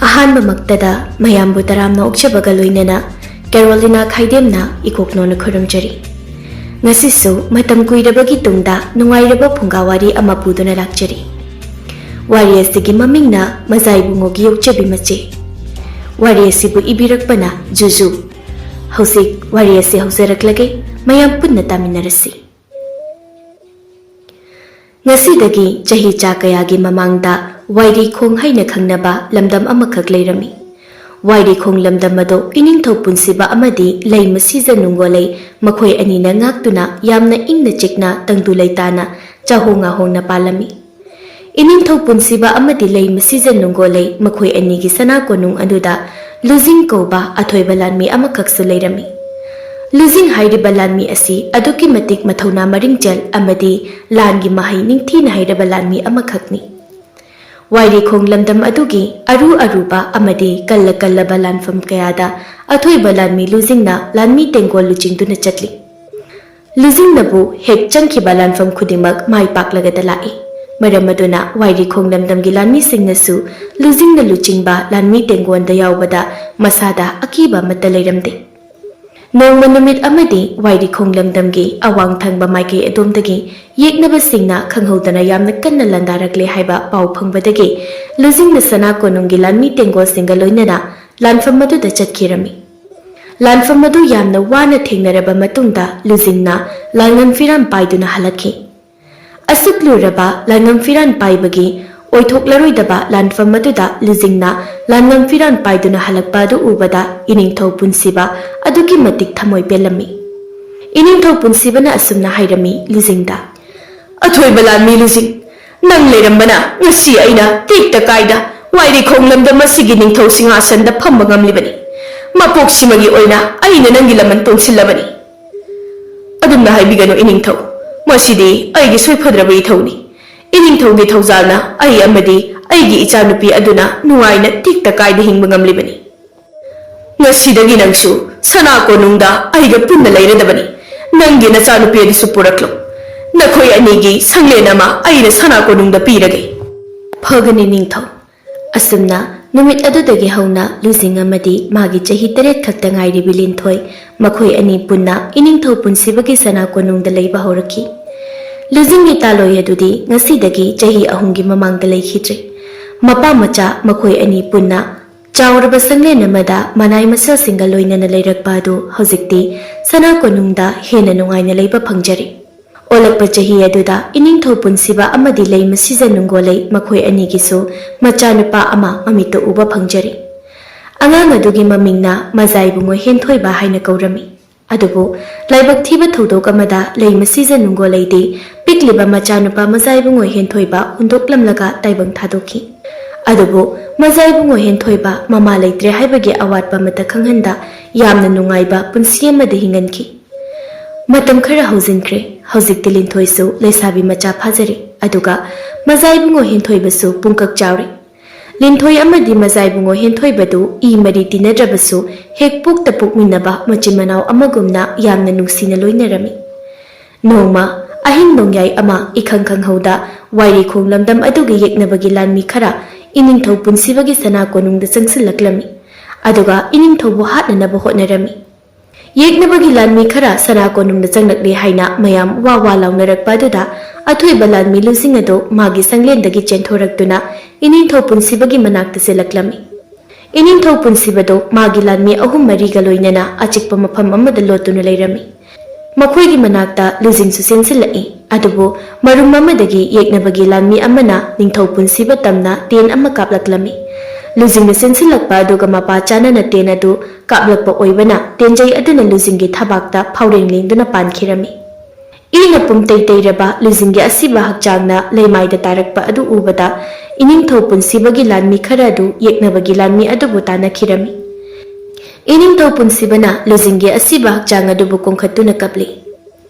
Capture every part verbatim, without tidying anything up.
ꯑꯍꯥꯟꯕꯃꯛꯇꯗ ꯃꯌꯥꯝꯕꯨ ꯇꯔꯥꯝꯅ ꯑꯣꯛꯆꯕꯒ ꯂꯣꯏꯅꯅ ꯀꯦꯔꯣꯂꯤꯅꯥ ꯈꯥꯏꯗꯦꯝꯅ ꯏꯀꯣꯛꯅꯣꯅ ꯈꯨꯔꯨꯝꯖꯔꯤ꯫ ꯉꯁꯤꯁꯨ ꯃꯇꯝ ꯀꯨꯏꯔꯕꯒꯤ ꯇꯨꯡꯗ ꯅꯨꯡꯉꯥꯏꯔꯕ ꯐꯨꯡꯒꯥ ꯋꯥꯔꯤ ꯑꯃ ꯄꯨꯗꯨꯅ ꯂꯥꯛꯆꯔꯤ꯫ ꯋꯥꯔꯤ ꯑꯁꯤꯒꯤ ꯃꯃꯤꯡꯅ ꯃꯖꯥ ꯏꯕꯨꯡꯉꯣꯒꯤ ꯌꯣꯛꯆꯕꯤ ꯃꯆꯦ꯫ ꯋꯥꯔꯤ ꯑꯁꯤꯕꯨ ꯏꯕꯤꯔꯛꯄꯅ ꯖꯨꯖꯨ꯫ ꯍꯧꯖꯤꯛ ꯋꯥꯔꯤ ꯑꯁꯤ ꯍꯧꯖꯔꯛꯂꯒꯦ, ꯃꯌꯥꯝ ꯄꯨꯟꯅ ꯇꯥꯃꯤꯟꯅꯔꯁꯤ꯫ ꯉꯁꯤꯗꯒꯤ ꯆꯍꯤ ꯆꯥ ꯀꯌꯥꯒꯤ ꯃꯃꯥꯡꯗ ꯋꯥꯏꯔꯤ ꯈꯣꯡ ꯍꯥꯏꯅ ꯈꯪꯅꯕ ꯂꯝꯗꯝ ꯑꯃꯈꯛ ꯂꯩꯔꯝꯃꯤ꯫ ꯋꯥꯏꯔꯤ ꯈꯣꯡ ꯂꯝꯗꯝ ꯑꯗꯨ ꯏꯅꯤꯡꯊꯧ ꯄꯨꯟꯁꯤꯕ ꯑꯃꯗꯤ ꯂꯩꯃ ꯁꯤꯖ ꯅꯨꯡꯒꯣꯂꯩ ꯃꯈꯣꯏ ꯑꯅꯤꯅ ꯉꯥꯛꯇꯨꯅ ꯌꯥꯝꯅ ꯏꯪꯅ ꯆꯤꯛꯅ ꯇꯪꯗꯨ ꯂꯩꯇꯥꯅ ꯆꯥꯍꯣꯡ ꯉꯥꯍꯣꯡꯅ ꯄꯥꯜꯂꯝꯃꯤ꯫ ꯏꯅꯤꯡꯊꯧ ꯄꯨꯟꯁꯤꯕ ꯑꯃꯗꯤ ꯂꯩꯃ ꯁꯤꯖ ꯅꯨꯡꯒꯣꯂꯩ ꯃꯈꯣꯏ ꯑꯅꯤꯒꯤ ꯁꯅꯥ ꯀꯣꯅꯨꯡ ꯑꯗꯨꯗ ꯂꯨꯖꯤꯡ ꯀꯧꯕ ꯑꯊꯣꯏꯕ ꯂꯥꯟꯃꯤ ꯑꯃꯈꯛꯁꯨ ꯂꯩꯔꯝꯃꯤ꯫ ꯂꯨꯖꯤꯡ ꯍꯥꯏꯔꯤꯕ ꯂꯥꯟꯃꯤ ꯑꯁꯤ ꯑꯗꯨꯛꯀꯤ ꯃꯇꯤꯛ ꯃꯊꯧꯅꯥ ꯃꯔꯤꯡꯆꯦꯜ ꯑꯃꯗꯤ ꯂꯥꯟꯒꯤ ꯃꯍꯩ ꯅꯤꯡꯊꯤꯅ ꯍꯩꯔꯕ ꯂꯥꯟꯃꯤ ꯑꯃꯈꯛꯅꯤ꯫ ꯋꯥꯏꯔꯤꯈꯣꯡ ꯂꯝꯗꯝ ꯑꯗꯨꯒꯤ ꯑꯔꯨ ꯑꯔꯨꯕ ꯑꯃꯗꯤ ꯀꯜꯂ ꯀꯜꯂꯕ ꯂꯥꯟꯐꯝ ꯀꯌꯥꯗ ꯑꯊꯣꯏꯕ ꯂꯥꯟꯃꯤ ꯂꯨꯖꯤꯡꯅ ꯂꯥꯟꯃꯤ ꯇꯦꯡꯒꯣꯜ ꯂꯨꯆꯤꯡꯗꯨꯅ ꯆꯠꯂꯤ꯫ ꯂꯨꯖꯤꯡꯅꯕꯨ ꯍꯦꯛ ꯆꯪꯈꯤꯕ ꯂꯥꯟꯐꯝ ꯈꯨꯗꯤꯡꯃꯛ ꯃꯥꯏ ꯄꯥꯛꯂꯒꯇ ꯂꯥꯛꯏ꯫ ꯃꯔꯝ ꯑꯗꯨꯅ ꯋꯥꯏꯔꯤꯈꯣꯡ ꯂꯝꯗꯝꯒꯤ ꯂꯥꯟꯃꯤꯁꯤꯡꯅꯁꯨ ꯂꯨꯖꯤꯡꯅ ꯂꯨꯆꯤꯡꯕ ꯂꯥꯟꯃꯤ ꯇꯦꯡꯒꯣꯟꯗ ꯌꯥꯎꯕꯗ ꯃꯁꯥꯗ ꯑꯀꯤꯕ ꯑꯃꯠꯇ ꯂꯩꯔꯝꯗꯦ꯫ ꯅꯣꯡꯃ ꯅꯨꯃꯤꯠ ꯑꯃꯗꯤ ꯋꯥꯏꯔꯤꯈꯣꯡ ꯂꯝꯗꯝꯒꯤ ꯑꯋꯥꯡ ꯊꯪꯕ ꯃꯥꯏꯀꯩ ꯑꯗꯣꯝꯗꯒꯤ ꯌꯦꯛꯅꯕꯁꯤꯡꯅ ꯈꯪꯍꯧꯗꯅ ꯌꯥꯝꯅ ꯀꯟꯅ ꯂꯥꯟꯗꯥꯔꯛꯂꯦ ꯍꯥꯏꯕ ꯄꯥꯎ ꯐꯪꯕꯗꯒꯤ ꯂꯨꯖꯤꯡꯅ ꯁꯅꯥ ꯀꯣꯅꯨꯡꯒꯤ ꯂꯥꯟꯃꯤ ꯇꯦꯡꯒꯣꯜꯁꯤꯡꯒ ꯂꯣꯏꯅꯅ ꯂꯥꯟꯐꯝ ꯑꯗꯨꯗ ꯆꯠꯈꯤꯔꯝꯃꯤ꯫ ꯂꯥꯟꯐꯝ ꯑꯗꯨ ꯌꯥꯝꯅ ꯋꯥꯅ ꯊꯦꯡꯅꯔꯕ ꯃꯇꯨꯡꯗ ꯂꯨꯖꯤꯡꯅ ꯂꯥꯡꯉꯝ ꯐꯤꯔꯥꯟ ꯄꯥꯏꯗꯨꯅ ꯍꯜꯂꯛꯈꯤ꯫ ꯑꯁꯨꯛ ꯂꯨꯔꯕ ꯂꯥꯡꯉꯝ ꯐꯤꯔꯥꯟ ꯄꯥꯏꯕꯒꯤ ꯑꯣꯏꯊꯣꯛꯂꯔꯣꯏꯗꯕ ꯂꯥꯟꯐꯝ ꯑꯗꯨꯗ ꯂꯨꯖꯤꯡꯅ ꯂꯥꯡꯉꯝ ꯐꯤꯔꯥꯟ ꯄꯥꯏꯗꯨꯅ ꯍꯜꯂꯛꯄ ꯑꯗꯨ ꯎꯕꯗ ꯏꯅꯤꯡꯊꯧ ꯄꯨꯟꯁꯤꯕ ꯑꯗꯨꯛꯀꯤ ꯃꯇꯤꯛ ꯊꯃꯣꯏ ꯄꯦꯜꯂꯝꯃꯤ꯫ ꯏꯅꯤꯡꯊꯧ ꯄꯨꯟꯁꯤꯕꯅ ꯑꯁꯨꯝꯅ ꯍꯥꯏꯔꯝꯃꯤ ꯂꯨꯖꯤꯡꯗ, "ꯑꯊꯣꯏꯕ ꯂꯥꯟꯃꯤ ꯂꯨꯖꯤꯡ, ꯅꯪ ꯂꯩꯔꯝꯕꯅ ꯉꯁꯤ ꯑꯩꯅ ꯇꯦꯛꯇ ꯀꯥꯏꯗ ꯋꯥꯏꯔꯤꯈꯣꯡ ꯂꯝꯗꯝ ꯑꯁꯤꯒꯤ ꯅꯤꯡꯊꯧ ꯁꯤꯡꯍꯥꯁꯟꯗ ꯐꯝꯕ ꯉꯝꯂꯤꯕꯅꯤ꯫ ꯃꯄꯣꯛꯁꯤꯃꯒꯤ ꯑꯣꯏꯅ ꯑꯩꯅ ꯅꯪꯒꯤ ꯂꯃꯟ ꯇꯣꯡꯁꯤꯜꯂꯕꯅꯤ꯫" "ꯑꯗꯨꯝꯅ ꯍꯥꯏꯕꯤꯒꯅꯨ ꯏꯅꯤꯡꯊꯧ, ꯃꯁꯤꯗꯤ ꯑꯩꯒꯤ ꯁꯣꯏꯐꯗ꯭ꯔꯕ ꯏꯊꯧꯅꯤ꯫ ꯏꯅꯤꯡꯊꯧꯒꯤ ꯊꯧꯖꯥꯜꯅ ꯑꯩ ꯑꯃꯗꯤ ꯑꯩꯒꯤ ꯏꯆꯥꯅꯨꯄꯤ ꯑꯗꯨꯅ ꯅꯨꯡꯉꯥꯏꯅ ꯇꯦꯛꯇ ꯀꯥꯏꯗ ꯍꯤꯡꯕ ꯉꯝꯂꯤꯕꯅꯤ꯫ ꯉꯁꯤꯗꯒꯤ ꯅꯪꯁꯨ ꯁꯅꯥ ꯀꯣꯅꯨꯡꯗ ꯑꯩꯒ ꯄꯨꯟꯅ ꯂꯩꯔꯗꯕꯅꯤ꯫ ꯅꯪꯒꯤ ꯅꯆꯥꯅꯨꯄꯤ ꯑꯗꯨꯁꯨ ꯄꯨꯔꯛꯂꯣ꯫ ꯅꯈꯣꯏ ꯑꯅꯤꯒꯤ ꯁꯪꯂꯦꯟ ꯑꯃ ꯑꯩꯅ ꯁꯅꯥ ꯀꯣꯅꯨꯡꯗ ꯄꯤꯔꯒꯦ꯫" "ꯐꯒꯅꯤ ꯅꯤꯡꯊꯧ꯫" ꯑꯁꯨꯝꯅ ꯅꯨꯃꯤꯠ ꯑꯗꯨꯗꯒꯤ ꯍꯧꯅ ꯂꯨꯖꯤꯡ ꯑꯃꯗꯤ ꯃꯥꯒꯤ ꯆꯍꯤ ꯇꯔꯦꯠ ꯈꯛꯇ ꯉꯥꯏꯔꯤꯕꯤ ꯂꯤꯟꯊꯣꯏ, ꯃꯈꯣꯏ ꯑꯅꯤ ꯄꯨꯟꯅ ꯏꯅꯤꯡꯊꯧ ꯄꯨꯟꯁꯤꯕꯒꯤ ꯁꯅꯥ ꯀꯣꯅꯨꯡꯗ ꯂꯩꯕ ꯍꯧꯔꯛꯈꯤ꯫ ꯂꯨꯖꯤꯡꯒꯤ ꯇꯥꯂꯣꯏ ꯑꯗꯨꯗꯤ ꯉꯁꯤꯗꯒꯤ ꯆꯍꯤ ꯑꯍꯨꯝꯒꯤ ꯃꯃꯥꯡꯗ ꯂꯩꯈꯤꯗ꯭ꯔꯦ꯫ ꯃꯄꯥ ꯃꯆꯥ ꯃꯈꯣꯏ ꯑꯅꯤ ꯄꯨꯟꯅ ꯆꯥꯎꯔꯕ ꯁꯪꯂꯦꯟ ꯑꯃꯗ ꯃꯅꯥꯏ ꯃꯁꯜꯁꯤꯡꯒ ꯂꯣꯏꯅꯅ ꯂꯩꯔꯛꯄ ꯑꯗꯨ ꯍꯧꯖꯤꯛꯇꯤ ꯁꯅꯥ ꯀꯣꯅꯨꯡꯗ ꯍꯦꯟꯅ ꯅꯨꯡꯉꯥꯏꯅ ꯂꯩꯕ ꯐꯪꯖꯔꯦ꯫ ꯑꯣꯜꯂꯛꯄ ꯆꯍꯤ ꯑꯗꯨꯗ ꯏꯅꯤꯡꯊꯧ ꯄꯨꯟꯁꯤꯕ ꯑꯃꯗꯤ ꯂꯩꯃꯁꯤꯖ ꯅꯨꯡꯒꯣꯂꯩ ꯃꯈꯣꯏ ꯑꯅꯤꯒꯤꯁꯨ ꯃꯆꯥꯅꯨꯄꯥ ꯑꯃ ꯃꯃꯤꯠꯇ ꯎꯕ ꯐꯪꯖꯔꯤ꯫ ꯑꯉꯥꯡ ꯑꯗꯨꯒꯤ ꯃꯃꯤꯡꯅ ꯃꯖꯥꯏꯕꯨꯡꯉꯣ ꯍꯦꯟꯊꯣꯏꯕ ꯍꯥꯏꯅ ꯀꯧꯔꯝꯃꯤ꯫ ꯑꯗꯨꯕꯨ ꯂꯥꯏꯕꯛ ꯊꯤꯕ ꯊꯧꯗꯣꯛ ꯑꯃꯗ ꯂꯩꯃꯁꯤꯖ ꯅꯨꯡꯒꯣꯂꯩꯗꯤ ꯄꯤꯛꯂꯤꯕ ꯃꯆꯥꯅꯨꯄꯥ ꯃꯖꯥꯏꯕꯨꯡꯉꯣ ꯍꯦꯟꯊꯣꯏꯕ ꯍꯨꯟꯗꯣꯛꯂꯝꯂꯒ ꯇꯥꯏꯕꯪ ꯊꯥꯗꯣꯛꯈꯤ꯫ ꯑꯗꯨꯕꯨ ꯃꯖꯥꯏꯕꯨꯡꯉꯣ ꯍꯦꯟꯊꯣꯏꯕ ꯃꯃꯥ ꯂꯩꯇ꯭ꯔꯦ ꯍꯥꯏꯕꯒꯤ ꯑꯋꯥꯠꯄ ꯑꯃꯠꯇ ꯈꯪꯍꯟꯗ ꯌꯥꯝꯅ ꯅꯨꯡꯉꯥꯏꯕ ꯄꯨꯟꯁꯤ ꯑꯃꯗ ꯍꯤꯡꯍꯟꯈꯤ꯫ ꯃꯇꯝ ꯈꯔ ꯍꯧꯖꯤꯟꯈ꯭ꯔꯦ꯫ ꯍꯧꯖꯤꯛꯇꯤ ꯂꯤꯟꯊꯣꯏꯁꯨ ꯂꯩꯁꯥꯕꯤ ꯃꯆꯥ ꯐꯥꯖꯔꯦ, ꯑꯗꯨꯒ ꯃꯖꯥꯏꯕꯨꯡꯉꯣ ꯍꯦꯟꯊꯣꯏꯕꯁꯨ ꯄꯨꯡꯀꯛ ꯆꯥꯎꯔꯦ꯫ ꯂꯤꯟꯊꯣꯏ ꯑꯃꯗꯤ ꯃꯖꯥꯏꯕꯨꯡꯉꯣ ꯍꯦꯟꯊꯣꯏꯕꯗꯨ ꯏ ꯃꯔꯤ ꯇꯤꯟꯅꯗ꯭ꯔꯕꯁꯨ ꯍꯦꯛ ꯄꯣꯛꯇ ꯄꯣꯛꯃꯤꯟꯅꯕ ꯃꯆꯤꯟ ꯃꯅꯥꯎ ꯑꯃꯒꯨꯝꯅ ꯌꯥꯝꯅ ꯅꯨꯡꯁꯤꯅ ꯂꯣꯏꯅꯔꯝꯃꯤ꯫ ꯅꯣꯡꯃ ꯑꯍꯤꯡ ꯅꯣꯡꯌꯥꯏ ꯑꯃ ꯏꯈꯪ ꯈꯪꯍꯧꯗ ꯋꯥꯏꯔꯤꯈꯣꯡ ꯂꯝꯗꯝ ꯑꯗꯨꯒꯤ ꯌꯦꯛꯅꯕꯒꯤ ꯂꯥꯟꯃꯤ ꯈꯔ ꯏꯅꯤꯡꯊꯧ ꯄꯨꯟꯁꯤꯕꯒꯤ ꯁꯅꯥ ꯀꯣꯅꯨꯡꯗ ꯆꯪꯁꯤꯜꯂꯛꯂꯝꯃꯤ, ꯑꯗꯨꯒ ꯏꯅꯤꯡꯊꯧꯕꯨ ꯍꯥꯠꯅꯅꯕ ꯍꯣꯠꯅꯔꯝꯃꯤ꯫ ꯌꯦꯛꯅꯕꯒꯤ ꯂꯥꯟꯃꯤ ꯈꯔ ꯁꯅꯥ ꯀꯣꯅꯨꯡꯗ ꯆꯪꯂꯛꯂꯦ ꯍꯥꯏꯅ ꯃꯌꯥꯝ ꯋꯥ ꯋꯥ ꯂꯥꯎꯅꯔꯛꯄ ꯑꯗꯨꯗ ꯑꯊꯣꯏꯕ ꯂꯥꯟꯃꯤ ꯂꯨꯖꯤꯡ ꯑꯗꯨ ꯃꯥꯒꯤ ꯁꯪꯂꯦꯟꯗꯒꯤ ꯆꯦꯟꯊꯣꯔꯛꯇꯨꯅ ꯏꯅꯤꯡꯊꯧ ꯄꯨꯟꯁꯤꯕꯒꯤ ꯃꯅꯥꯛꯇ ꯆꯦꯜꯂꯛꯂꯝꯃꯤ꯫ ꯏꯅꯤꯡꯊꯧ ꯄꯨꯟꯁꯤꯕꯗꯨ ꯃꯥꯒꯤ ꯂꯥꯟꯃꯤ ꯑꯍꯨꯝ ꯃꯔꯤꯒ ꯂꯣꯏꯅꯅ ꯑꯆꯤꯛꯄ ꯃꯐꯝ ꯑꯃꯗ ꯂꯣꯠꯇꯨꯅ ꯂꯩꯔꯝꯃꯤ꯫ ꯃꯈꯣꯏꯒꯤ ꯃꯅꯥꯛꯇ ꯂꯨꯖꯤꯡꯁꯨ ꯆꯦꯟꯁꯤꯜꯂꯛꯏ꯫ ꯑꯗꯨꯕꯨ ꯃꯔꯨꯝ ꯑꯃꯗꯒꯤ ꯌꯦꯛꯅꯕꯒꯤ ꯂꯥꯟꯃꯤ ꯑꯃꯅ ꯅꯤꯡꯊꯧ ꯄꯨꯟꯁꯤꯕ ꯇꯝꯅ ꯇꯦꯟ ꯑꯃ ꯀꯥꯞꯂꯛꯂꯝꯃꯤ꯫ ꯂꯨꯖꯤꯡꯅ ꯆꯦꯟꯁꯤꯜꯂꯛꯄ ꯑꯗꯨꯒ ꯃꯄꯥ ꯆꯥꯅꯅ ꯇꯦꯟ ꯑꯗꯨ ꯀꯥꯞꯂꯛꯄ ꯑꯣꯏꯕꯅ ꯇꯦꯟꯖꯩ ꯑꯗꯨꯅ ꯂꯨꯖꯤꯡꯒꯤ ꯊꯕꯥꯛꯇ ꯐꯥꯎꯔꯦꯡ ꯂꯦꯡꯗꯨꯅ ꯄꯥꯟꯈꯤꯔꯝꯃꯤ꯫ ꯏꯅ ꯄꯨꯝꯇꯩ ꯇꯩꯔꯕ ꯂꯨꯖꯤꯡꯒꯤ ꯑꯁꯤꯕ ꯍꯛꯆꯥꯡꯅ ꯂꯩꯃꯥꯏꯗ ꯇꯥꯔꯛꯄ ꯑꯗꯨ ꯎꯕꯗ ꯏꯅꯤꯡꯊꯧ ꯄꯨꯟꯁꯤꯕꯒꯤ ꯂꯥꯟꯃꯤ ꯈꯔ ꯑꯗꯨ ꯌꯦꯛꯅꯕꯒꯤ ꯂꯥꯟꯃꯤ ꯑꯗꯨꯕꯨ ꯇꯥꯟꯅꯈꯤꯔꯝꯃꯤ꯫ ꯏꯅꯤꯡꯊꯧ ꯄꯨꯟꯁꯤꯕꯅ ꯂꯨꯖꯤꯡꯒꯤ ꯑꯁꯤꯕ ꯍꯛꯆꯥꯡ ꯑꯗꯨꯕꯨ ꯀꯣꯟꯈꯠꯇꯨꯅ ꯀꯞꯂꯤ꯫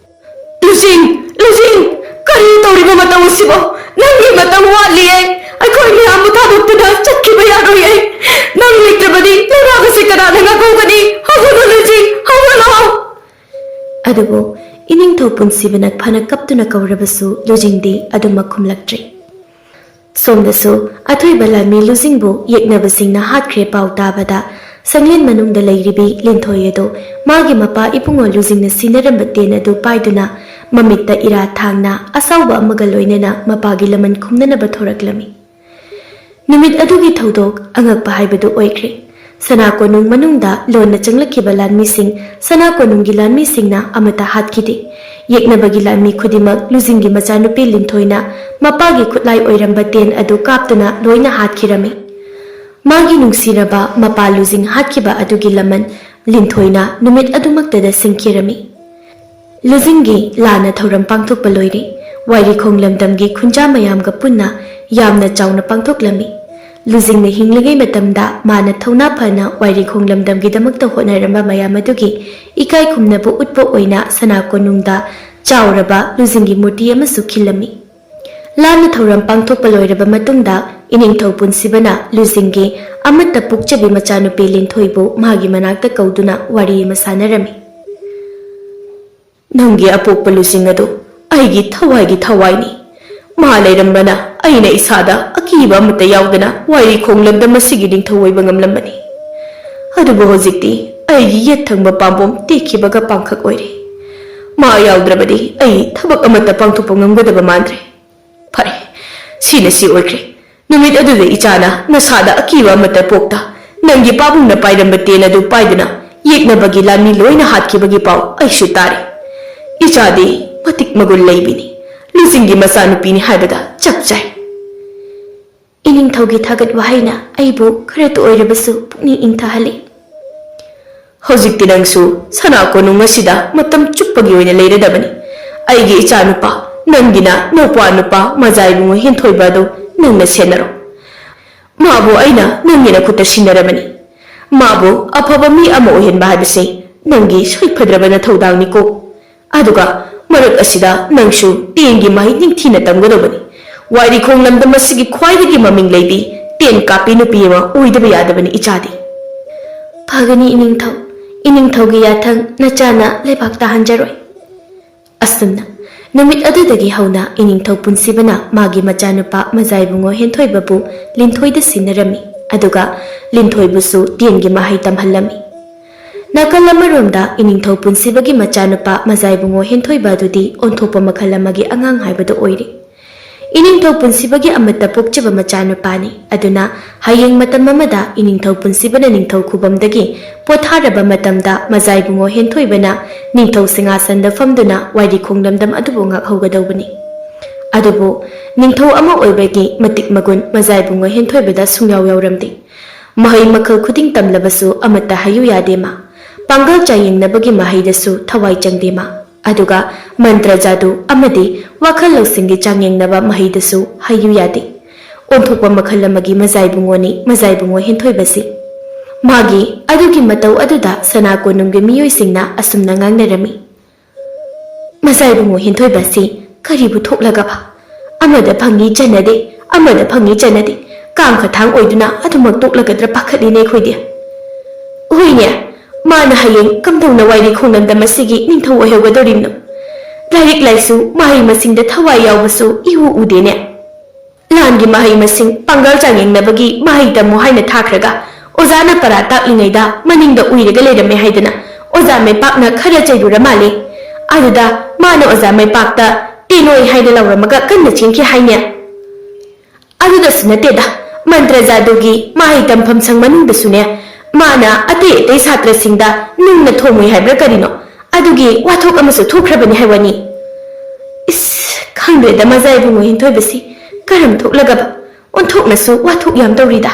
"ꯂꯨꯖꯤꯡ! ꯂꯨꯖꯤꯡ! ꯀꯔꯤ ꯇꯧꯔꯤꯕ ꯃꯇꯧ ꯑꯁꯤꯕꯣ? ꯅꯪꯒꯤ ꯃꯇꯝ ꯋꯥꯠꯂꯤꯌꯦ꯫ ꯑꯩꯈꯣꯏ ꯃꯌꯥꯝꯕꯨ ꯊꯥꯗꯣꯛꯇꯨꯅ ꯆꯠꯈꯤꯕ ꯌꯥꯔꯣꯏꯌꯦ꯫ ꯅꯪ ꯂꯩꯇ꯭ꯔꯕꯗꯤ ꯂꯩꯕꯥꯛ ꯑꯁꯤ ꯀꯅꯥꯅ ꯉꯥꯛꯍꯧꯒꯅꯤ? ꯍꯧꯒꯠꯂꯣ ꯂꯨꯖꯤꯡ, ꯍꯧꯒꯠꯂꯣ!" ꯑꯗꯨꯕꯨ ꯏꯅꯤꯡꯊꯧ ꯄꯨꯟꯁꯤꯕꯅ ꯐꯅ ꯀꯞꯇꯨꯅ ꯀꯧꯔꯕꯁꯨ ꯂꯨꯖꯤꯡꯗꯤ ꯑꯗꯨꯃꯛ ꯈꯨꯝꯂꯛꯇ꯭ꯔꯦ꯫ ꯁꯣꯝꯗꯁꯨ ꯑꯊꯣꯏꯕ ꯂꯥꯟꯃꯤ ꯂꯨꯖꯤꯡꯕꯨ ꯌꯦꯛꯅꯕꯁꯤꯡꯅ ꯍꯥꯠꯈ꯭ꯔꯦ ꯄꯥꯎ ꯇꯥꯕꯗ, ꯁꯪꯂꯦꯟ ꯃꯅꯨꯡꯗ ꯂꯩꯔꯤꯕꯤ ꯂꯤꯟꯊꯣꯏ ꯑꯗꯨ ꯃꯥꯒꯤ ꯃꯄꯥ ꯏꯕꯨꯡꯉꯣ ꯂꯨꯖꯤꯡꯅ ꯁꯤꯟꯅꯔꯝꯕ ꯇꯦꯟ ꯑꯗꯨ ꯄꯥꯏꯗꯨꯅ, ꯃꯃꯤꯠꯇ ꯏꯔꯥ ꯊꯥꯡꯅ ꯑꯁꯥꯎꯕ ꯑꯃꯒ ꯂꯣꯏꯅꯅ ꯃꯄꯥꯒꯤ ꯂꯃꯟ ꯈꯨꯝꯅꯅꯕ ꯊꯣꯔꯛꯂꯝꯃꯤ꯫ ꯅꯨꯃꯤꯠ ꯑꯗꯨꯒꯤ ꯊꯧꯗꯣꯛ ꯑꯉꯛꯄ ꯍꯥꯏꯕꯗꯨ ꯑꯣꯏꯈ꯭ꯔꯦ꯫ ꯁꯅꯥ ꯀꯣꯅꯨꯡ ꯃꯅꯨꯡꯗ ꯂꯣꯟꯅ ꯆꯪꯂꯛꯈꯤꯕ ꯂꯥꯟꯃꯤꯁꯤꯡ ꯁꯅꯥ ꯀꯣꯅꯨꯡꯒꯤ ꯂꯥꯟꯃꯤꯁꯤꯡꯅ ꯑꯃꯠꯇ ꯍꯥꯠꯈꯤꯗꯦ꯫ ꯌꯦꯛꯅꯕꯒꯤ ꯂꯥꯟꯃꯤ ꯈꯨꯗꯤꯡꯃꯛ ꯂꯨꯖꯤꯡꯒꯤ ꯃꯆꯥꯅꯨꯄꯤ ꯂꯤꯟꯊꯣꯏꯅ ꯃꯄꯥꯒꯤ ꯈꯨꯠꯂꯥꯏ ꯑꯣꯏꯔꯝꯕ ꯇꯦꯟ ꯑꯗꯨ ꯀꯥꯞꯇꯨꯅ ꯂꯣꯏꯅ ꯍꯥꯠꯈꯤꯔꯝꯃꯤ꯫ ꯃꯥꯒꯤ ꯅꯨꯡꯁꯤꯔꯕ ꯃꯄꯥ ꯂꯨꯖꯤꯡ ꯍꯥꯠꯈꯤꯕ ꯑꯗꯨꯒꯤ ꯂꯃꯟ ꯂꯤꯟꯊꯣꯏꯅ ꯅꯨꯃꯤꯠ ꯑꯗꯨꯃꯛꯇꯗ ꯁꯤꯡꯈꯤꯔꯝꯃꯤ꯫ ꯂꯨꯖꯤꯡꯒꯤ ꯂꯥꯟꯅ ꯊꯧꯔꯝ ꯄꯥꯡꯊꯣꯛꯄ ꯂꯣꯏꯔꯦ꯫ ꯋꯥꯏꯔꯤꯈꯣꯡ ꯂꯝꯗꯝꯒꯤ ꯈꯨꯟꯖꯥ ꯃꯌꯥꯝꯒ ꯄꯨꯟꯅ ꯌꯥꯝꯅ ꯆꯥꯎꯅ ꯄꯥꯡꯊꯣꯛꯂꯝꯃꯤ꯫ ꯂꯨꯖꯤꯡꯅ ꯍꯤꯡꯂꯤꯉꯩ ꯃꯇꯝꯗ ꯃꯥꯅ ꯊꯧꯅꯥ ꯐꯅ ꯋꯥꯏꯔꯤꯈꯣꯡ ꯂꯝꯗꯝꯒꯤꯗꯃꯛꯇ ꯍꯣꯠꯅꯔꯝꯕ ꯃꯌꯥꯝ ꯑꯗꯨꯒꯤ ꯏꯀꯥꯏ ꯈꯨꯝꯅꯕ ꯎꯠꯄ ꯑꯣꯏꯅ ꯁꯅꯥ ꯀꯣꯅꯨꯡꯗ ꯆꯥꯎꯔꯕ ꯂꯨꯖꯤꯡꯒꯤ ꯃꯨꯔꯇꯤ ꯑꯃꯁꯨ ꯈꯤꯜꯂꯝꯃꯤ꯫ ꯂꯥꯟꯅ ꯊꯧꯔꯝ ꯄꯥꯡꯊꯣꯛꯄ ꯂꯣꯏꯔꯕ ꯃꯇꯨꯡꯗ, ꯏꯅꯤꯡꯊꯧ ꯄꯨꯟꯁꯤꯕꯅ ꯂꯨꯖꯤꯡꯒꯤ ꯑꯃꯠꯇ ꯄꯣꯛꯆꯕꯤ ꯃꯆꯥꯅꯨꯄꯤ ꯂꯤꯟꯊꯣꯏꯕꯨ ꯃꯥꯒꯤ ꯃꯅꯥꯛꯇ ꯀꯧꯗꯨꯅ ꯋꯥꯔꯤ ꯑꯃ ꯁꯥꯟꯅꯔꯝꯃꯤ꯫ "ꯅꯪꯒꯤ ꯑꯄꯣꯛꯄ ꯂꯨꯖꯤꯡ ꯑꯗꯨ ꯑꯩꯒꯤ ꯊꯋꯥꯏꯒꯤ ꯊꯋꯥꯏꯅꯤ꯫ ꯃꯥ ꯂꯩꯔꯝꯕꯅ ꯑꯩꯅ ꯏꯁꯥꯗ ꯑꯀꯤꯕ ꯑꯃꯠꯇ ꯌꯥꯎꯗꯅ ꯋꯥꯏꯔꯤꯈꯣꯡ ꯂꯝꯗꯝ ꯑꯁꯤꯒꯤ ꯅꯤꯡꯊꯧ ꯑꯣꯏꯕ ꯉꯝꯂꯝꯕꯅꯤ꯫ ꯑꯗꯨꯕꯨ ꯍꯧꯖꯤꯛꯇꯤ ꯑꯩꯒꯤ ꯌꯦꯠ ꯊꯪꯕ ꯄꯥꯝꯕꯣꯝ ꯇꯦꯛꯈꯤꯕꯒ ꯄꯥꯡꯈꯛ ꯑꯣꯏꯔꯦ꯫ ꯃꯥ ꯌꯥꯎꯗ꯭ꯔꯕꯗꯤ ꯑꯩ ꯊꯕꯛ ꯑꯃꯠꯇ ꯄꯥꯡꯊꯣꯛꯄ ꯉꯝꯒꯗꯕ ꯃꯥꯟꯗ꯭ꯔꯦ꯫ ꯐꯔꯦ, ꯁꯤꯅ ꯁꯤ ꯑꯣꯏꯈ꯭ꯔꯦ꯫ ꯅꯨꯃꯤꯠ ꯑꯗꯨꯗ ꯏꯆꯥꯅ ꯅꯁꯥꯗ ꯑꯀꯤꯕ ꯑꯃꯠꯇ ꯄꯣꯛꯇ ꯅꯪꯒꯤ ꯄꯥꯕꯨꯡꯅ ꯄꯥꯏꯔꯝꯕ ꯇꯦꯟ ꯑꯗꯨ ꯄꯥꯏꯗꯨꯅ ꯌꯦꯛꯅꯕꯒꯤ ꯂꯥꯟꯃꯤ ꯂꯣꯏꯅ ꯍꯥꯠꯈꯤꯕꯒꯤ ꯄꯥꯎ ꯑꯩꯁꯨ ꯇꯥꯔꯦ꯫ ꯏꯆꯥꯗꯤ ꯃꯇꯤꯛ ꯃꯒꯨꯟ ꯂꯩꯕꯤꯅꯤ, ꯂꯨꯖꯤꯡꯒꯤ ꯃꯆꯥꯅꯨꯄꯤꯅꯤ ꯍꯥꯏꯕꯗ ꯆꯞ ꯆꯥꯏ꯫" ꯏꯅꯤꯡꯊꯧꯒꯤ ꯊꯥꯒꯠ ꯋꯥꯍꯩꯅ ꯑꯩꯕꯨ ꯈꯔꯇ ꯑꯣꯏꯔꯕꯁꯨ ꯄꯨꯛꯅꯤꯡ ꯏꯪꯊꯍꯜꯂꯤ꯫ "ꯍꯧꯖꯤꯛꯇꯤ ꯅꯪꯁꯨ ꯁꯅꯥ ꯀꯣꯅꯨꯡ ꯑꯁꯤꯗ ꯃꯇꯝ ꯆꯨꯞꯄꯒꯤ ꯑꯣꯏꯅ ꯂꯩꯔꯗꯕꯅꯤ꯫ ꯑꯩꯒꯤ ꯏꯆꯥꯅꯨꯄꯥ, ꯅꯪꯒꯤꯅ ꯅꯧꯄꯥ ꯅꯨꯄꯥ ꯃꯖꯥ ꯏꯕꯨꯡꯉꯣ ꯍꯦꯟꯊꯣꯏꯕ ꯑꯗꯨ ꯅꯪꯅ ꯁꯦꯟꯅꯔꯣ꯫ ꯃꯥꯕꯨ ꯑꯩꯅ ꯅꯪꯒꯤ ꯅꯈꯨꯠꯇ ꯁꯤꯟꯅꯔꯕꯅꯤ꯫ ꯃꯥꯕꯨ ꯑꯐꯕ ꯃꯤ ꯑꯃ ꯑꯣꯏꯍꯟꯕ ꯍꯥꯏꯕꯁꯤ ꯅꯪꯒꯤ ꯁꯣꯏꯐꯗ꯭ꯔꯕ ꯅꯊꯧꯗꯥꯡꯅꯤꯀꯣ꯫ ꯑꯗꯨꯒ ꯃꯔꯛ ꯑꯁꯤꯗ ꯅꯪꯁꯨ ꯇꯦꯟꯒꯤ ꯃꯍꯩ ꯅꯤꯡꯊꯤꯅ ꯇꯝꯒꯗꯧꯕꯅꯤ꯫ ꯋꯥꯏꯔꯤꯈꯣꯡ ꯂꯝꯗꯝ ꯑꯁꯤꯒꯤ ꯈ꯭ꯋꯥꯏꯗꯒꯤ ꯃꯃꯤꯡ ꯂꯩꯕꯤ ꯇꯦꯟ ꯀꯥꯞꯄꯤ ꯅꯨꯄꯤ ꯑꯃ ꯑꯣꯏꯗꯕ ꯌꯥꯗꯕꯅꯤ ꯏꯆꯥꯗꯤ꯫" "ꯐꯒꯅꯤ ꯏꯅꯤꯡꯊꯧ꯫ ꯏꯅꯤꯡꯊꯧꯒꯤ ꯌꯥꯊꯪ ꯅꯆꯥꯅ ꯂꯩꯕꯥꯛ ꯇꯥꯍꯟꯖꯔꯣꯏ꯫" ꯑꯁꯨꯝꯅ ꯅꯨꯃꯤꯠ ꯑꯗꯨꯗꯒꯤ ꯍꯧꯅ ꯏꯅꯤꯡꯊꯧ ꯄꯨꯟꯁꯤꯕꯅ ꯃꯥꯒꯤ ꯃꯆꯥꯅꯨꯄꯥ ꯃꯖꯥꯏꯕꯨꯡꯉꯣ ꯍꯦꯟꯊꯣꯏꯕꯕꯨ ꯂꯤꯟꯊꯣꯏꯗ ꯁꯤꯟꯅꯔꯝꯃꯤ, ꯑꯗꯨꯒ ꯂꯤꯟꯊꯣꯏꯕꯨꯁꯨ ꯇꯦꯟꯒꯤ ꯃꯍꯩ ꯇꯝꯍꯜꯂꯝꯃꯤ꯫ ꯅꯥꯀꯜ ꯑꯃꯔꯣꯝꯗ ꯏꯅꯤꯡꯊꯧ ꯄꯨꯟꯁꯤꯕꯒꯤ ꯃꯆꯥꯅꯨꯄꯥ ꯃꯖꯥꯏꯕꯨꯡꯉꯣ ꯍꯦꯟꯊꯣꯏꯕ ꯑꯗꯨꯗꯤ ꯑꯣꯟꯊꯣꯛꯄ ꯃꯈꯜ ꯑꯃꯒꯤ ꯑꯉꯥꯡ ꯍꯥꯏꯕꯗꯨ ꯑꯣꯏꯔꯦ꯫ ꯏꯅꯤꯡꯊꯧ ꯄꯨꯟꯁꯤꯕꯒꯤ ꯑꯃꯠꯇ ꯄꯣꯛꯆꯕ ꯃꯆꯥꯅꯨꯄꯥꯅꯤ꯫ ꯑꯗꯨꯅ ꯍꯌꯦꯡ ꯃꯇꯝ ꯑꯃꯗ ꯏꯅꯤꯡꯊꯧ ꯄꯨꯟꯁꯤꯕꯅ ꯅꯤꯡꯊꯧ ꯈꯨꯕꯝꯗꯒꯤ ꯄꯣꯊꯥꯔꯕ ꯃꯇꯝꯗ ꯃꯖꯥꯏꯕꯨꯡꯉꯣ ꯍꯦꯟꯊꯣꯏꯕꯅ ꯅꯤꯡꯊꯧ ꯁꯤꯡꯍꯥꯁꯟꯗ ꯐꯝꯗꯨꯅ ꯋꯥꯏꯔꯤ ꯈꯣꯡꯂꯝꯗꯝ ꯑꯗꯨꯕꯨ ꯉꯥꯛꯍꯧꯒꯗꯧꯕꯅꯤ꯫ ꯑꯗꯨꯕꯨ ꯅꯤꯡꯊꯧ ꯑꯃ ꯑꯣꯏꯕꯒꯤ ꯃꯇꯤꯛ ꯃꯒꯨꯟ ꯃꯖꯥꯏꯕꯨꯡꯉꯣ ꯍꯦꯟꯊꯣꯏꯕꯗ ꯁꯨꯡꯌꯥꯎ ꯌꯥꯎꯔꯝꯗꯦ꯫ ꯃꯍꯩ ꯃꯈꯜ ꯈꯨꯗꯤꯡ ꯇꯝꯂꯕꯁꯨ ꯑꯃꯠꯇ ꯍꯩꯌꯨ ꯌꯥꯗꯦ ꯃꯥ꯫ ꯄꯥꯡꯒꯜ ꯆꯥꯡꯌꯦꯡꯅꯕꯒꯤ ꯃꯍꯩꯗꯁꯨ ꯊꯋꯥꯏ ꯆꯪꯗꯦ ꯃꯥ꯫ ꯑꯗꯨꯒ ꯃꯟꯇ꯭ꯔ ꯖꯥꯗꯨ ꯑꯃꯗꯤ ꯋꯥꯈꯜ ꯂꯧꯁꯤꯡꯒꯤ ꯆꯥꯡꯌꯦꯡꯅꯕ ꯃꯍꯩꯗꯁꯨ ꯍꯩꯌꯨ ꯌꯥꯗꯦ꯫ ꯑꯣꯟꯊꯣꯛꯄ ꯃꯈꯜ ꯑꯃꯒꯤ ꯃꯖꯥꯏꯕꯨꯡꯉꯣꯅꯤ ꯃꯖꯥꯏꯕꯨꯡꯉꯣ ꯍꯦꯟꯊꯣꯏꯕꯁꯤ꯫ ꯃꯥꯒꯤ ꯑꯗꯨꯒꯤ ꯃꯇꯧ ꯑꯗꯨꯗ ꯁꯅꯥ ꯀꯣꯅꯨꯡꯒꯤ ꯃꯤꯑꯣꯏꯁꯤꯡꯅ ꯑꯁꯨꯝꯅ ꯉꯥꯡꯅꯔꯝꯃꯤ꯫ ꯃꯖꯥꯏꯕꯨꯡꯉꯣ ꯍꯦꯟꯊꯣꯏꯕꯁꯤ ꯀꯔꯤꯕꯨ ꯊꯣꯛꯂꯒꯕ? ꯑꯃꯗ ꯐꯪꯉꯤ ꯆꯟꯅꯗꯦ, ꯑꯃꯗ ꯐꯪꯉꯤ ꯆꯟꯅꯗꯦ, ꯀꯥꯡ ꯈꯊꯥꯡ ꯑꯣꯏꯗꯨꯅ ꯑꯗꯨꯃꯛ ꯇꯣꯛꯂꯒꯗ꯭ꯔꯥ ꯄꯥꯈꯠꯂꯤꯅꯦ ꯑꯩꯈꯣꯏꯗꯤ꯫ ꯍꯣꯏꯅꯦ, ꯃꯥꯅ ꯍꯌꯦꯡ ꯀꯝꯗꯧꯅ ꯋꯥꯏꯔꯤ ꯈꯣꯡꯂꯝꯗꯝ ꯑꯁꯤꯒꯤ ꯅꯤꯡꯊꯧ ꯑꯣꯏꯍꯧꯒꯗꯧꯔꯤꯕꯅꯣ? ꯂꯥꯏꯔꯤꯛ ꯂꯥꯏꯁꯨ, ꯃꯍꯩ ꯃꯁꯤꯡꯗ ꯊꯋꯥꯏ ꯌꯥꯎꯕꯁꯨ ꯏꯎ ꯎꯗꯦꯅꯦ꯫ ꯂꯥꯟꯒꯤ ꯃꯍꯩ ꯃꯁꯤꯡ ꯄꯥꯡꯒꯜ ꯆꯥꯡꯌꯦꯡꯅꯕꯒꯤ ꯃꯍꯩ ꯇꯝꯃꯨ ꯍꯥꯏꯅ ꯊꯥꯈ꯭ꯔꯒ, ꯑꯣꯖꯥꯅ ꯄꯔꯥ ꯇꯥꯛꯂꯤꯉꯩꯗ ꯃꯅꯤꯡꯗ ꯎꯏꯔꯒ ꯂꯩꯔꯝꯃꯦ ꯍꯥꯏꯗꯅ ꯑꯣꯖꯥ ꯃꯩꯄꯥꯛꯅ ꯈꯔ ꯆꯩꯔꯨꯔ ꯃꯥꯜꯂꯦ꯫ ꯑꯗꯨꯗ ꯃꯥꯅ ꯑꯣꯖꯥ ꯃꯩꯄꯥꯛꯇ "ꯇꯦꯅꯣꯏ" ꯍꯥꯏꯅ ꯂꯥꯎꯔꯝꯃꯒ ꯀꯟꯅ ꯆꯦꯟꯈꯤ ꯍꯥꯏꯅꯦ꯫ ꯑꯗꯨꯗꯁꯨ ꯅꯠꯇꯦꯗ, ꯃꯟꯇ꯭ꯔ ꯖꯥꯗꯨꯒꯤ ꯃꯍꯩ ꯇꯝꯐꯝ ꯁꯪ ꯃꯅꯨꯡꯗꯁꯨꯅꯦ, ꯃꯥꯅ ꯑꯇꯩ ꯑꯇꯩ ꯁꯥꯇ꯭ꯔꯁꯤꯡꯗ ꯅꯨꯡꯅ ꯊꯣꯝꯃꯨꯏ ꯍꯥꯏꯕ꯭ꯔꯥ ꯀꯔꯤꯅꯣ, ꯑꯗꯨꯒꯤ ꯋꯥꯊꯣꯛ ꯑꯃꯁꯨ ꯊꯣꯛꯈ꯭ꯔꯕꯅꯤ ꯍꯥꯏ ꯋꯥꯅꯤ꯫ ꯏꯁ, ꯈꯪꯗ꯭ꯔꯦꯗ ꯃꯖꯥ ꯏꯕꯨꯡꯉꯣ ꯍꯦꯟꯊꯣꯏꯕꯁꯤ ꯀꯔꯝ ꯊꯣꯛꯂꯒꯕ ꯑꯣꯟꯊꯣꯛꯅꯁꯨ ꯋꯥꯊꯣꯛ ꯌꯥꯝ ꯇꯧꯔꯤꯗ꯫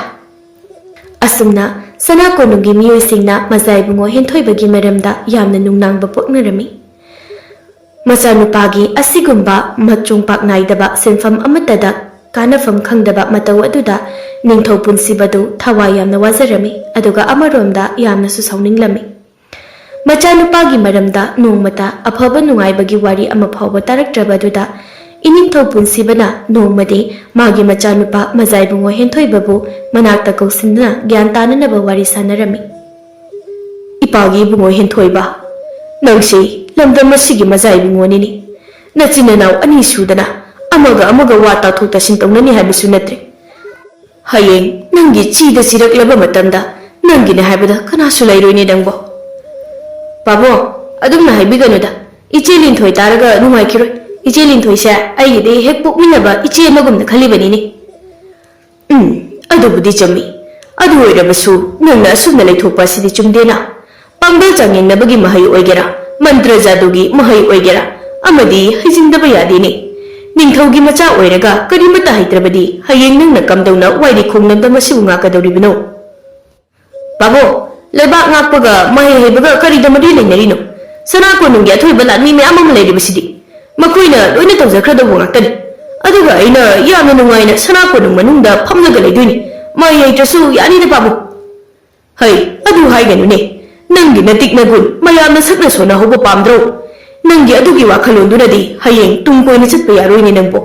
ꯑꯁꯨꯝꯅ ꯁꯅꯥ ꯀꯣꯅꯨꯡꯒꯤ ꯃꯤꯑꯣꯏꯁꯤꯡꯅ ꯃꯖꯥ ꯏꯕꯨꯡꯉꯣ ꯍꯦꯟꯊꯣꯏꯕꯒꯤ ꯃꯔꯝꯗ ꯌꯥꯝꯅ ꯅꯨꯡꯅꯥꯡꯕ ꯄꯣꯛꯅꯔꯝꯃꯤ꯫ ꯃꯆꯥꯅꯨꯄꯥꯒꯤ ꯑꯁꯤꯒꯨꯝꯕ ꯃꯆꯣꯡ ꯄꯥꯛ ꯅꯥꯏꯗꯕ ꯁꯤꯟꯐꯝ ꯑꯃꯠꯇꯗ ꯀꯥꯟꯅꯐꯝ ꯈꯪꯗꯕ ꯃꯇꯧ ꯑꯗꯨꯗ ꯅꯤꯡꯊꯧ ꯄꯨꯟꯁꯤꯕꯗꯨ ꯊꯋꯥꯏ ꯌꯥꯝꯅ ꯋꯥꯖꯔꯝꯃꯤ, ꯑꯗꯨꯒ ꯑꯃꯔꯣꯝꯗ ꯌꯥꯝꯅꯁꯨ ꯁꯥꯎꯅꯤꯡꯂꯝꯃꯤ꯫ ꯃꯆꯥꯅꯨꯄꯥꯒꯤ ꯃꯔꯝꯗ ꯅꯣꯡꯃꯇ ꯑꯐꯕ ꯅꯨꯡꯉꯥꯏꯕꯒꯤ ꯋꯥꯔꯤ ꯑꯃ ꯐꯥꯎꯕ ꯇꯥꯔꯛꯇ꯭ꯔꯕꯗꯨꯗ ꯏꯅꯤꯡꯊꯧ ꯄꯨꯟꯁꯤꯕꯅ ꯅꯣꯡꯃꯗꯤ ꯃꯥꯒꯤ ꯃꯆꯥꯅꯨꯄꯥ ꯃꯖꯥꯏꯕꯨꯡꯉꯣ ꯍꯦꯟꯊꯣꯏꯕꯕꯨ ꯃꯅꯥꯛꯇ ꯀꯧꯁꯤꯟꯗꯨꯅ ꯒ꯭ꯌꯥꯟ ꯇꯥꯅꯅꯕ ꯋꯥꯔꯤ ꯁꯥꯟꯅꯔꯝꯃꯤ꯫ "ꯏꯄꯥꯒꯤ ꯏꯕꯨꯡꯉꯣ ꯍꯦꯟꯊꯣꯏꯕ, ꯅꯪꯁꯤ ꯂꯝꯗꯝ ꯑꯁꯤꯒꯤ ꯃꯖꯥ ꯏꯕꯨꯡꯉꯣꯅꯤꯅꯦ꯫ ꯅꯆꯤꯟ ꯅꯅꯥꯎ ꯑꯅꯤ ꯁꯨꯗꯅ ꯑꯃꯒ ꯑꯃꯒ ꯋꯥ ꯇꯥꯊꯣꯛ ꯇꯥꯁꯤꯟ ꯇꯧꯅꯅꯤ ꯍꯥꯏꯕꯁꯨ ꯅꯠꯇ꯭ꯔꯦ꯫ ꯍꯌꯦꯡ ꯅꯪꯒꯤ ꯆꯤꯗ ꯆꯤꯔꯛꯂꯕ ꯃꯇꯝꯗ ꯅꯪꯒꯤꯅꯦ ꯍꯥꯏꯕꯗ ꯀꯅꯥꯁꯨ ꯂꯩꯔꯣꯏꯅꯦ ꯅꯪꯕꯣ꯫ ꯄꯥꯕꯣ, ꯑꯗꯨꯝꯅ ꯍꯥꯏꯕꯤꯒꯅꯨꯗ꯫ ꯏꯆꯦ ꯂꯤꯟꯊꯣꯏ ꯇꯥꯔꯒ ꯅꯨꯡꯉꯥꯏꯈꯤꯔꯣꯏ꯫ ꯏꯆꯦ ꯂꯤꯟꯊꯣꯏꯁꯦ ꯑꯩꯒꯤꯗꯤ ꯍꯦꯛ ꯄꯣꯛꯃꯤꯟꯅꯕ ꯏꯆꯦ ꯑꯃꯒꯨꯝꯅ ꯈꯜꯂꯤꯕꯅꯤꯅꯦ꯫ ꯎꯝ, ꯑꯗꯨꯕꯨꯗꯤ ꯆꯨꯝꯃꯤ꯫ ꯑꯗꯨ ꯑꯣꯏꯔꯕꯁꯨ ꯅꯪꯅ ꯑꯁꯨꯝꯅ ꯂꯩꯊꯣꯛꯄ ꯑꯁꯤꯗꯤ ꯆꯨꯝꯗꯦꯅ꯫ ꯄꯥꯡꯒꯜ ꯆꯥꯡꯌꯦꯡꯅꯕꯒꯤ ꯃꯍꯩ ꯑꯣꯏꯒꯦꯔꯥ, ꯃꯟꯇ꯭ꯔ ꯖꯥꯗꯨꯒꯤ ꯃꯍꯩ ꯑꯣꯏꯒꯦꯔꯥ, ꯑꯃꯗꯤ ꯍꯩꯖꯤꯟꯗꯕ ꯌꯥꯗꯦꯅꯦ꯫ ꯅꯤꯡꯊꯧꯒꯤ ꯃꯆꯥ ꯑꯣꯏꯔꯒ ꯀꯔꯤꯃꯠꯇ ꯍꯩꯇ꯭ꯔꯕꯗꯤ ꯍꯌꯦꯡ ꯅꯪꯅ ꯀꯝꯗꯧꯅ ꯋꯥꯏꯔꯤ ꯈꯣꯡꯂꯝꯗ ꯃꯁꯤꯕꯨ ꯉꯥꯛꯀꯗꯧꯔꯤꯕꯅꯣ? ꯕꯥꯕꯣ, ꯂꯩꯕꯥꯛ ꯉꯥꯛꯄꯒ ꯃꯍꯩ ꯍꯩꯕꯒ ꯀꯔꯤꯗ ꯃꯔꯤ ꯂꯩꯅꯔꯤꯅꯣ? ꯁꯅꯥ ꯀꯣꯅꯨꯡꯒꯤ ꯑꯊꯣꯏꯕ ꯂꯥꯟꯃꯤ ꯃꯌꯥꯝ ꯑꯃ ꯂꯩꯔꯤꯕꯁꯤꯗꯤ꯫ ꯃꯈꯣꯏꯅ ꯂꯣꯏꯅ ꯇꯧꯖꯈ꯭ꯔꯗꯧꯕ ꯉꯥꯛꯇꯅꯤ꯫ ꯑꯗꯨꯒ ꯑꯩꯅ ꯌꯥꯝꯅ ꯅꯨꯡꯉꯥꯏꯅ ꯁꯅꯥ ꯀꯣꯅꯨꯡ ꯃꯅꯨꯡꯗ ꯐꯝꯂꯒ ꯂꯩꯗꯣꯏꯅꯤ꯫ ꯃꯍꯩ ꯍꯩꯇ꯭ꯔꯁꯨ ꯌꯥꯅꯤꯗ ꯄꯥꯕꯨꯡ꯫ ꯍꯩ, ꯑꯗꯨ ꯍꯥꯏꯒꯅꯨꯅꯦ꯫ ꯅꯪꯒꯤ ꯅꯇꯤꯛ ꯅꯒꯨꯟ ꯃꯌꯥꯝꯅ ꯁꯛꯅ ꯁꯣꯟꯅꯍꯧꯕ ꯄꯥꯝꯗ꯭ꯔꯣ? ꯅꯪꯒꯤ ꯑꯗꯨꯒꯤ ꯋꯥꯈꯜꯂꯣꯟꯗꯨꯅꯗꯤ ꯍꯌꯦꯡ ꯇꯨꯡ ꯀꯣꯏꯅ ꯆꯠꯄ ꯌꯥꯔꯣꯏꯅꯦ ꯅꯪꯕꯨ꯫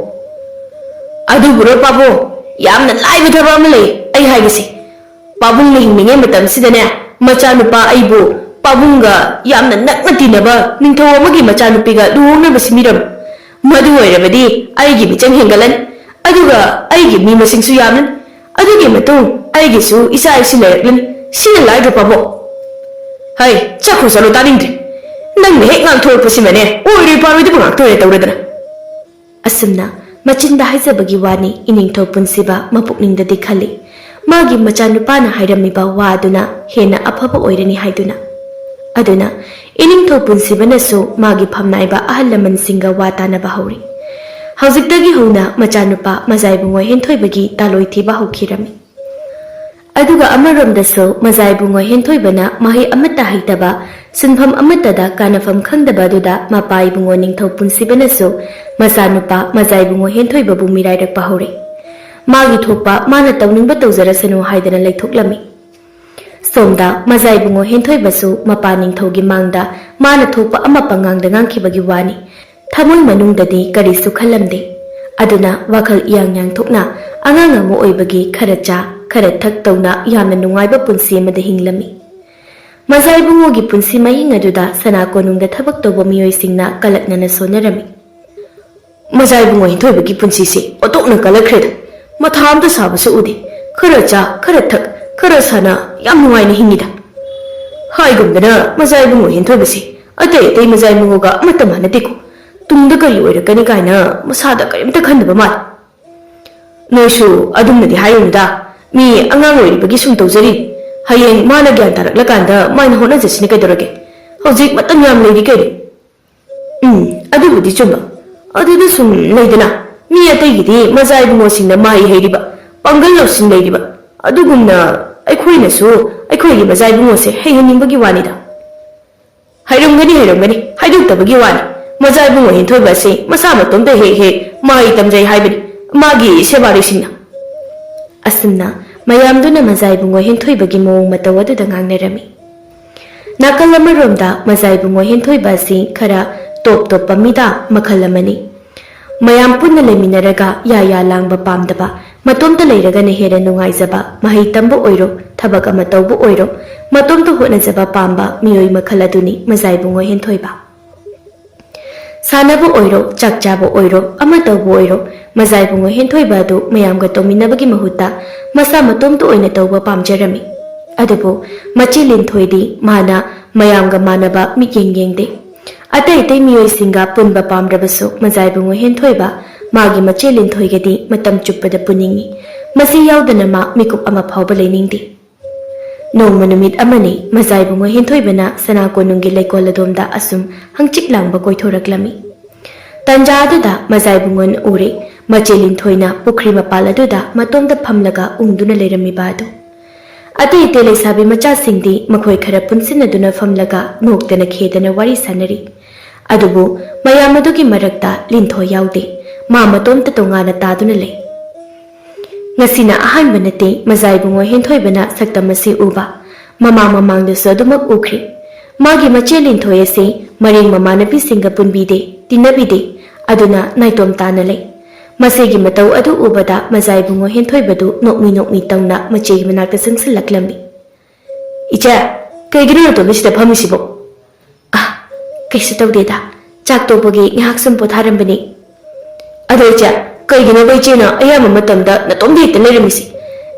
ꯑꯗꯨꯕꯨꯔꯣ ꯄꯥꯕꯨꯡ, ꯌꯥꯝꯅ ꯂꯥꯏꯕ ꯊꯕꯛ ꯑꯃ ꯂꯩ ꯑꯩ ꯍꯥꯏꯒꯦꯁꯦ꯫ ꯄꯥꯕꯨꯡꯅ ꯍꯤꯡꯂꯤꯉꯩ ꯃꯇꯝꯁꯤꯗꯅꯦ, ꯃꯆꯥꯅꯨꯄꯥ ꯑꯩꯕꯨ ꯄꯥꯕꯨꯡꯒ ꯌꯥꯝꯅ ꯅꯛꯅ ꯇꯤꯟꯅꯕ ꯅꯤꯡꯊꯧ ꯑꯃꯒꯤ ꯃꯆꯥꯅꯨꯄꯤꯒ ꯂꯨꯍꯣꯡꯅꯕ ꯁꯤꯟꯕꯤꯔꯝꯃꯤ꯫ ꯃꯗꯨ ꯑꯣꯏꯔꯕꯗꯤ ꯑꯩꯒꯤ ꯃꯤꯆꯪ ꯍꯦꯟꯒꯠꯂꯅꯤ, ꯑꯗꯨꯒ ꯑꯩꯒꯤ ꯃꯤ ꯃꯁꯤꯡꯁꯨ ꯌꯥꯝꯂꯅꯤ꯫ ꯑꯗꯨꯒꯤ ꯃꯇꯨꯡ ꯑꯩꯒꯤꯁꯨ ꯏꯆꯥ ꯏꯁꯨ ꯂꯩꯔꯛꯂꯅꯤ꯫ ꯁꯤꯅ ꯂꯥꯏꯗ꯭ꯔꯣ ꯄꯥꯕꯨꯡ? ꯍꯩ, ꯆꯠꯈ꯭ꯔꯣ ꯆꯠꯂꯣ, ꯇꯥꯅꯤꯡꯗ꯭ꯔꯦ꯫ ꯅꯪꯅ ꯍꯦꯛ ꯉꯥꯡꯊꯣꯔꯛꯄꯁꯤꯃꯅꯦ, ꯑꯣꯏꯔꯣꯏ ꯄꯥꯔꯣꯏꯗꯕ ꯉꯥꯛꯇ ꯑꯣꯏꯅ ꯇꯧꯔꯗꯅ꯫ ꯑꯁꯨꯝꯅ ꯃꯆꯤꯟꯗ ꯍꯥꯏꯖꯕꯒꯤ ꯋꯥꯅꯤ, ꯏꯅꯤꯡꯊꯧ ꯄꯨꯟꯁꯤꯕ ꯃꯄꯨꯛꯅꯤꯡꯗꯗꯤ ꯈꯜꯂꯤ, ꯃꯥꯒꯤ ꯃꯆꯥꯅꯨꯄꯥꯅ ꯍꯥꯏꯔꯝꯃꯤꯕ ꯋꯥ ꯑꯗꯨꯅ ꯍꯦꯟꯅ ꯑꯐꯕ ꯑꯣꯏꯔꯅꯤ ꯍꯥꯏꯗꯨꯅ꯫ ꯑꯗꯨꯅ ꯏꯅꯤꯡꯊꯧ ꯄꯨꯟꯁꯤꯕꯅꯁꯨ ꯃꯥꯒꯤ ꯐꯝꯅꯥꯏꯕ ꯑꯍꯜ ꯂꯃꯟꯁꯤꯡꯒ ꯋꯥ ꯇꯥꯅꯕ ꯍꯧꯔꯤ꯫ ꯍꯧꯖꯤꯛꯇꯒꯤ ꯍꯧꯅ ꯃꯆꯥꯅꯨꯄꯥ ꯃꯖꯥꯏꯕꯨꯡꯉꯣ ꯍꯦꯟꯊꯣꯏꯕꯒꯤ ꯇꯥꯂꯣꯏ ꯊꯤꯕ ꯍꯧꯈꯤꯔꯝꯃꯤ꯫ ꯑꯗꯨꯒ ꯑꯃꯔꯣꯝꯗꯁꯨ ꯃꯖꯥꯏꯕꯨꯡꯉꯣ ꯍꯦꯟꯊꯣꯏꯕꯅ ꯃꯍꯩ ꯑꯃꯠꯇ ꯍꯩꯇꯕ, ꯁꯤꯟꯐꯝ ꯑꯃꯠꯇꯗ ꯀꯥꯟꯅꯐꯝ ꯈꯪꯗꯕ ꯑꯗꯨꯗ ꯃꯄꯥ ꯏꯕꯨꯡꯉꯣ ꯅꯤꯡꯊꯧ ꯄꯨꯟꯁꯤꯕꯅꯁꯨ ꯃꯆꯥꯅꯨꯄꯥ ꯃꯖꯥꯏꯕꯨꯡꯉꯣ ꯍꯦꯟꯊꯣꯏꯕꯕꯨ ꯃꯤꯔꯥꯏꯔꯛꯄ ꯍꯧꯔꯦ꯫ ꯃꯥꯒꯤ ꯊꯣꯛꯄ ꯃꯥꯅ ꯇꯧꯅꯤꯡꯕ ꯇꯧꯖꯔꯁꯅꯨ ꯍꯥꯏꯗꯅ ꯂꯩꯊꯣꯛꯂꯝꯃꯤ꯫ ꯁꯣꯝꯗ ꯃꯖꯥꯏꯕꯨꯡꯉꯣ ꯍꯦꯟꯊꯣꯏꯕꯁꯨ ꯃꯄꯥ ꯅꯤꯡꯊꯧꯒꯤ ꯃꯥꯡꯗ ꯃꯥꯅ ꯊꯣꯛꯄ ꯑꯃ ꯄꯉꯥꯡꯗ ꯉꯥꯡꯈꯤꯕꯒꯤ ꯋꯥꯅꯤ꯫ ꯊꯃꯣꯏ ꯃꯅꯨꯡꯗꯗꯤ ꯀꯔꯤꯁꯨ ꯈꯜꯂꯝꯗꯦ꯫ ꯑꯗꯨꯅ ꯋꯥꯈꯜ ꯏꯌꯥꯡ ꯌꯥꯡꯊꯣꯛꯅ ꯑꯉꯥꯡ ꯑꯃ ꯑꯣꯏꯕꯒꯤ ꯈꯔ ꯆꯥ, ꯈꯔ ꯊꯛ ꯇꯧꯅ ꯌꯥꯝꯅ ꯅꯨꯡꯉꯥꯏꯕ ꯄꯨꯟꯁꯤ ꯑꯃꯗ ꯍꯤꯡꯂꯝꯃꯤ꯫ ꯃꯖꯥꯏꯕꯨꯡꯉꯣꯒꯤ ꯄꯨꯟꯁꯤ ꯃꯍꯤꯡ ꯑꯗꯨꯗ ꯁꯅꯥ ꯀꯣꯅꯨꯡꯗ ꯊꯕꯛ ꯇꯧꯕ ꯃꯤꯑꯣꯏꯁꯤꯡꯅ ꯀꯂꯛꯅꯅ ꯁꯣꯟꯅꯔꯝꯃꯤ꯫ ꯃꯖꯥ ꯏꯕꯨꯡꯉꯣ ꯍꯦꯟꯊꯣꯏꯕꯒꯤ ꯄꯨꯟꯁꯤꯁꯦ ꯑꯣꯟꯊꯣꯛꯅ ꯀꯜꯂꯛꯈ꯭ꯔꯦꯗ꯫ ꯃꯊꯥ ꯑꯝꯇ ꯁꯥꯕꯁꯨ ꯎꯗꯦ꯫ ꯈꯔ ꯆꯥ, ꯈꯔ ꯊꯛ, ꯈꯔ ꯁꯥꯟꯅ ꯌꯥꯝ ꯅꯨꯡꯉꯥꯏꯅ ꯍꯤꯡꯉꯤꯗ꯫ ꯍꯥꯏꯒꯨꯝꯗꯅ ꯃꯖꯥ ꯏꯕꯨꯡꯉꯣ ꯍꯦꯟꯊꯣꯏꯕꯁꯦ ꯑꯇꯩ ꯑꯇꯩ ꯃꯖꯥ ꯏꯕꯨꯡꯉꯣꯒ ꯑꯃꯠꯇ ꯃꯥꯟꯅꯗꯦꯀꯣ꯫ ꯇꯨꯡꯗ ꯀꯔꯤ ꯑꯣꯏꯔꯛꯀꯅꯤ ꯀꯥꯏꯅ ꯃꯁꯥꯗ ꯀꯔꯤꯝꯇ ꯈꯟꯗꯕ ꯃꯥꯜꯂꯦ꯫ ꯅꯣꯏꯁꯨ ꯑꯗꯨꯝꯅꯗꯤ ꯍꯥꯏꯔꯨꯅꯨꯗ꯫ ꯃꯤ ꯑꯉꯥꯡ ꯑꯣꯏꯔꯤꯕꯒꯤ ꯁꯨꯝ ꯇꯧꯖꯔꯤ꯫ ꯍꯌꯦꯡ ꯃꯥꯅ ꯒ꯭ꯌꯥꯟ ꯇꯥꯔꯛꯂꯀꯥꯟꯗ ꯃꯥꯏꯅ ꯍꯣꯠꯅꯖꯁꯤꯅꯤ ꯀꯩꯗꯧꯔꯒꯦ꯫ ꯍꯧꯖꯤꯛ ꯃꯇꯝ ꯌꯥꯝ ꯂꯩꯔꯤ ꯀꯩꯅꯣ꯫ ꯎꯝ, ꯑꯗꯨꯕꯨꯗꯤ ꯆꯨꯝꯕ꯫ ꯑꯗꯨꯗ ꯁꯨꯝ ꯂꯩꯗꯅ, ꯃꯤ ꯑꯇꯩꯒꯤꯗꯤ ꯃꯖꯥ ꯏꯕꯨꯡꯉꯣꯁꯤꯡꯅ ꯃꯍꯩ ꯍꯩꯔꯤꯕ, ꯄꯥꯡꯒꯜ ꯂꯧꯁꯤꯡ ꯂꯩꯔꯤꯕ, ꯑꯗꯨꯒꯨꯝꯅ ꯑꯩꯈꯣꯏꯅꯁꯨ ꯑꯩꯈꯣꯏꯒꯤ ꯃꯖꯥ ꯏꯕꯨꯡꯉꯣꯁꯦ ꯍꯩꯍꯟꯅꯤꯡꯕꯒꯤ ꯋꯥꯅꯤꯗ꯫ ꯍꯩꯔꯝꯒꯅꯤ, ꯍꯩꯔꯝꯒꯅꯤ, ꯍꯥꯏꯗꯣꯛꯇꯕꯒꯤ ꯋꯥꯅꯤ꯫ ꯃꯖꯥ ꯏꯕꯨꯡꯉꯣ ꯍꯦꯟꯊꯣꯏꯕ ꯑꯁꯤ ꯃꯁꯥ ꯃꯇꯣꯝꯇ ꯍꯦꯛ ꯍꯦꯛ ꯃꯍꯩ ꯇꯝꯖꯩ ꯍꯥꯏꯕꯅꯤ ꯃꯥꯒꯤ ꯁꯦꯕꯥꯔꯤꯁꯤꯡꯅ꯫ ꯑꯁꯨꯝꯅ ꯃꯌꯥꯝꯗꯨꯅ ꯃꯖꯥ ꯏꯕꯨꯡꯉꯣ ꯍꯦꯟꯊꯣꯏꯕꯒꯤ ꯃꯑꯣꯡ ꯃꯇꯧ ꯑꯗꯨꯗ ꯉꯥꯡꯅꯔꯝꯃꯤ꯫ ꯅꯥꯀꯜ ꯑꯃꯔꯣꯝꯗ ꯃꯖꯥ ꯏꯕꯨꯡꯉꯣ ꯍꯦꯟꯊꯣꯏꯕ ꯑꯁꯤ ꯈꯔ ꯇꯣꯞ ꯇꯣꯞꯄ ꯃꯤꯗꯥ ꯃꯈꯜ ꯑꯃꯅꯤ꯫ ꯃꯌꯥꯝ ꯄꯨꯟꯅ ꯂꯩꯃꯤꯟꯅꯔꯒ ꯌꯥ ꯌꯥ ꯂꯥꯡꯕ ꯄꯥꯝꯗꯕ, ꯃꯇꯣꯝꯇ ꯂꯩꯔꯒꯅ ꯍꯦꯟꯅ ꯅꯨꯡꯉꯥꯏꯖꯕ, ꯃꯍꯩ ꯇꯝꯕ ꯑꯣꯏꯔꯣ, ꯊꯕꯛ ꯑꯃ ꯇꯧꯕ ꯑꯣꯏꯔꯣ, ꯃꯇꯣꯝꯇ ꯍꯣꯠꯅꯖꯕ ꯄꯥꯝꯕ ꯃꯤꯑꯣꯏ ꯃꯈꯜ ꯑꯗꯨꯅꯤ ꯃꯖꯥ ꯏꯕꯨꯡꯉꯣ ꯍꯦꯟꯊꯣꯏꯕ꯫ ꯁꯥꯟꯅꯕ ꯑꯣꯏꯔꯣ, ꯆꯥꯛ ꯆꯥꯕ ꯑꯣꯏꯔꯣ, ꯑꯃ ꯇꯧꯕ ꯑꯣꯏꯔꯣ, ꯃꯖꯥ ꯏꯕꯨꯡꯉꯣ ꯍꯦꯟꯊꯣꯏꯕ ꯑꯗꯨ ꯃꯌꯥꯝꯒ ꯇꯧꯃꯤꯟꯅꯕꯒꯤ ꯃꯍꯨꯠꯇ ꯃꯁꯥ ꯃꯇꯣꯝꯇ ꯑꯣꯏꯅ ꯇꯧꯕ ꯄꯥꯝꯖꯔꯝꯃꯤ꯫ ꯑꯗꯨꯕꯨ ꯃꯆꯦ ꯂꯤꯟꯊꯣꯏꯗꯤ ꯃꯥꯅ ꯃꯌꯥꯝꯒ ꯃꯥꯟꯅꯕ ꯃꯤꯠꯌꯦꯡ ꯌꯦꯡꯗꯦ꯫ ꯑꯇꯩ ꯑꯇꯩ ꯃꯤꯑꯣꯏꯁꯤꯡꯒ ꯄꯨꯟꯕ ꯄꯥꯝꯗ꯭ꯔꯕꯁꯨ ꯃꯖꯥ ꯏꯕꯨꯡꯉꯣ ꯍꯦꯟꯊꯣꯏꯕ ꯃꯥꯒꯤ ꯃꯆꯦ ꯂꯤꯟꯊꯣꯏꯒꯗꯤ ꯃꯇꯝ ꯆꯨꯞꯄꯗ ꯄꯨꯅꯤꯡꯏ꯫ ꯃꯁꯤ ꯌꯥꯎꯗꯅ ꯃꯥ ꯃꯤꯀꯨꯞ ꯑꯃ ꯐꯥꯎꯕ ꯂꯩꯅꯤꯡꯗꯦ꯫ ꯅꯣꯡꯃ ꯅꯨꯃꯤꯠ ꯑꯃꯅꯤ ꯃꯖꯥ ꯏꯕꯨꯡꯉꯣ ꯍꯦꯟꯊꯣꯏꯕꯅ ꯁꯅꯥ ꯀꯣꯅꯨꯡꯒꯤ ꯂꯩꯀꯣꯜ ꯑꯗꯣꯝꯗ ꯑꯁꯨꯝ ꯍꯪꯆꯤꯛ ꯂꯥꯡꯕ ꯀꯣꯏꯊꯣꯔꯛꯂꯝꯃꯤ꯫ ꯇꯟꯖꯥ ꯑꯗꯨꯗ ꯃꯖꯥ ꯏꯕꯨꯡꯉꯣꯅ ꯎꯔꯦ, ꯃꯆꯦ ꯂꯤꯟꯊꯣꯏꯅ ꯄꯨꯈ꯭ꯔꯤ ꯃꯄꯥꯜ ꯑꯗꯨꯗ ꯃꯇꯣꯝꯇ ꯐꯝꯂꯒ ꯎꯪꯗꯨꯅ ꯂꯩꯔꯝꯃꯤꯕ ꯑꯗꯨ꯫ ꯑꯇꯩ ꯑꯇꯩ ꯂꯩꯁꯥꯕꯤ ꯃꯆꯥꯁꯤꯡꯗꯤ ꯃꯈꯣꯏ ꯈꯔ ꯄꯨꯟꯁꯤꯟꯅꯗꯨꯅ ꯐꯝꯂꯒ ꯅꯣꯛꯇꯅ ꯈꯦꯗꯅ ꯋꯥꯔꯤ ꯁꯥꯟꯅꯔꯤ꯫ ꯑꯗꯨꯕꯨ ꯃꯌꯥꯝ ꯑꯗꯨꯒꯤ ꯃꯔꯛꯇ ꯂꯤꯟꯊꯣꯏ ꯌꯥꯎꯗꯦ꯫ ꯃꯥ ꯃꯇꯣꯝꯇ ꯇꯣꯉꯥꯟꯅ ꯇꯥꯗꯨꯅ ꯂꯩ꯫ ꯉꯁꯤꯅ ꯑꯍꯥꯟꯕ ꯅꯠꯇꯦ ꯃꯖꯥ ꯏꯕꯨꯡꯉꯣ ꯍꯦꯟꯊꯣꯏꯕꯅ ꯁꯛꯇꯝ ꯑꯁꯤ ꯎꯕ꯫ ꯃꯃꯥꯡ ꯃꯃꯥꯡꯗꯁꯨ ꯑꯗꯨꯃꯛ ꯎꯈ꯭ꯔꯦ꯫ ꯃꯥꯒꯤ ꯃꯆꯦ ꯂꯤꯟꯊꯣꯏ ꯑꯁꯤ ꯃꯔꯦꯡ ꯃꯃꯥꯟꯅꯕꯤꯁꯤꯡꯒ ꯄꯨꯟꯕꯤꯗꯦ, ꯇꯤꯟꯅꯕꯤꯗꯦ꯫ ꯑꯗꯨꯅ ꯅꯥꯏꯇꯣꯝ ꯇꯥꯅ ꯂꯩ꯫ ꯃꯁꯤꯒꯤ ꯃꯇꯧ ꯑꯗꯨ ꯎꯕꯗ ꯃꯖꯥ ꯏꯕꯨꯡꯉꯣ ꯍꯦꯟꯊꯣꯏꯕꯗꯨ ꯅꯣꯛꯃꯤ ꯅꯣꯛꯃꯤ ꯇꯧꯅ ꯃꯆꯦꯒꯤ ꯃꯅꯥꯛꯇ ꯆꯪꯁꯤꯜꯂꯛꯂꯝꯃꯤ꯫ "ꯏꯆꯦ, ꯀꯩꯒꯤꯅꯣ ꯅꯇꯣꯝꯇ ꯁꯤꯗ ꯐꯝꯃꯤꯁꯤꯕꯣ?" "ꯑ, ꯀꯩꯁꯨ ꯇꯧꯗꯦꯗ꯫ ꯆꯥꯛ ꯇꯣꯛꯄꯒꯤ ꯉꯥꯏꯍꯥꯛ ꯁꯨꯝ ꯄꯣꯊꯥꯔꯝꯕꯅꯤ꯫" "ꯑꯗꯣ ꯏꯆꯦ, ꯀꯩꯒꯤꯅꯣꯕ ꯏꯆꯦꯅ ꯑꯌꯥꯝꯕ ꯃꯇꯝꯗ ꯅꯇꯣꯝꯗ ꯍꯦꯛꯇ ꯂꯩꯔꯝꯃꯤꯁꯦ?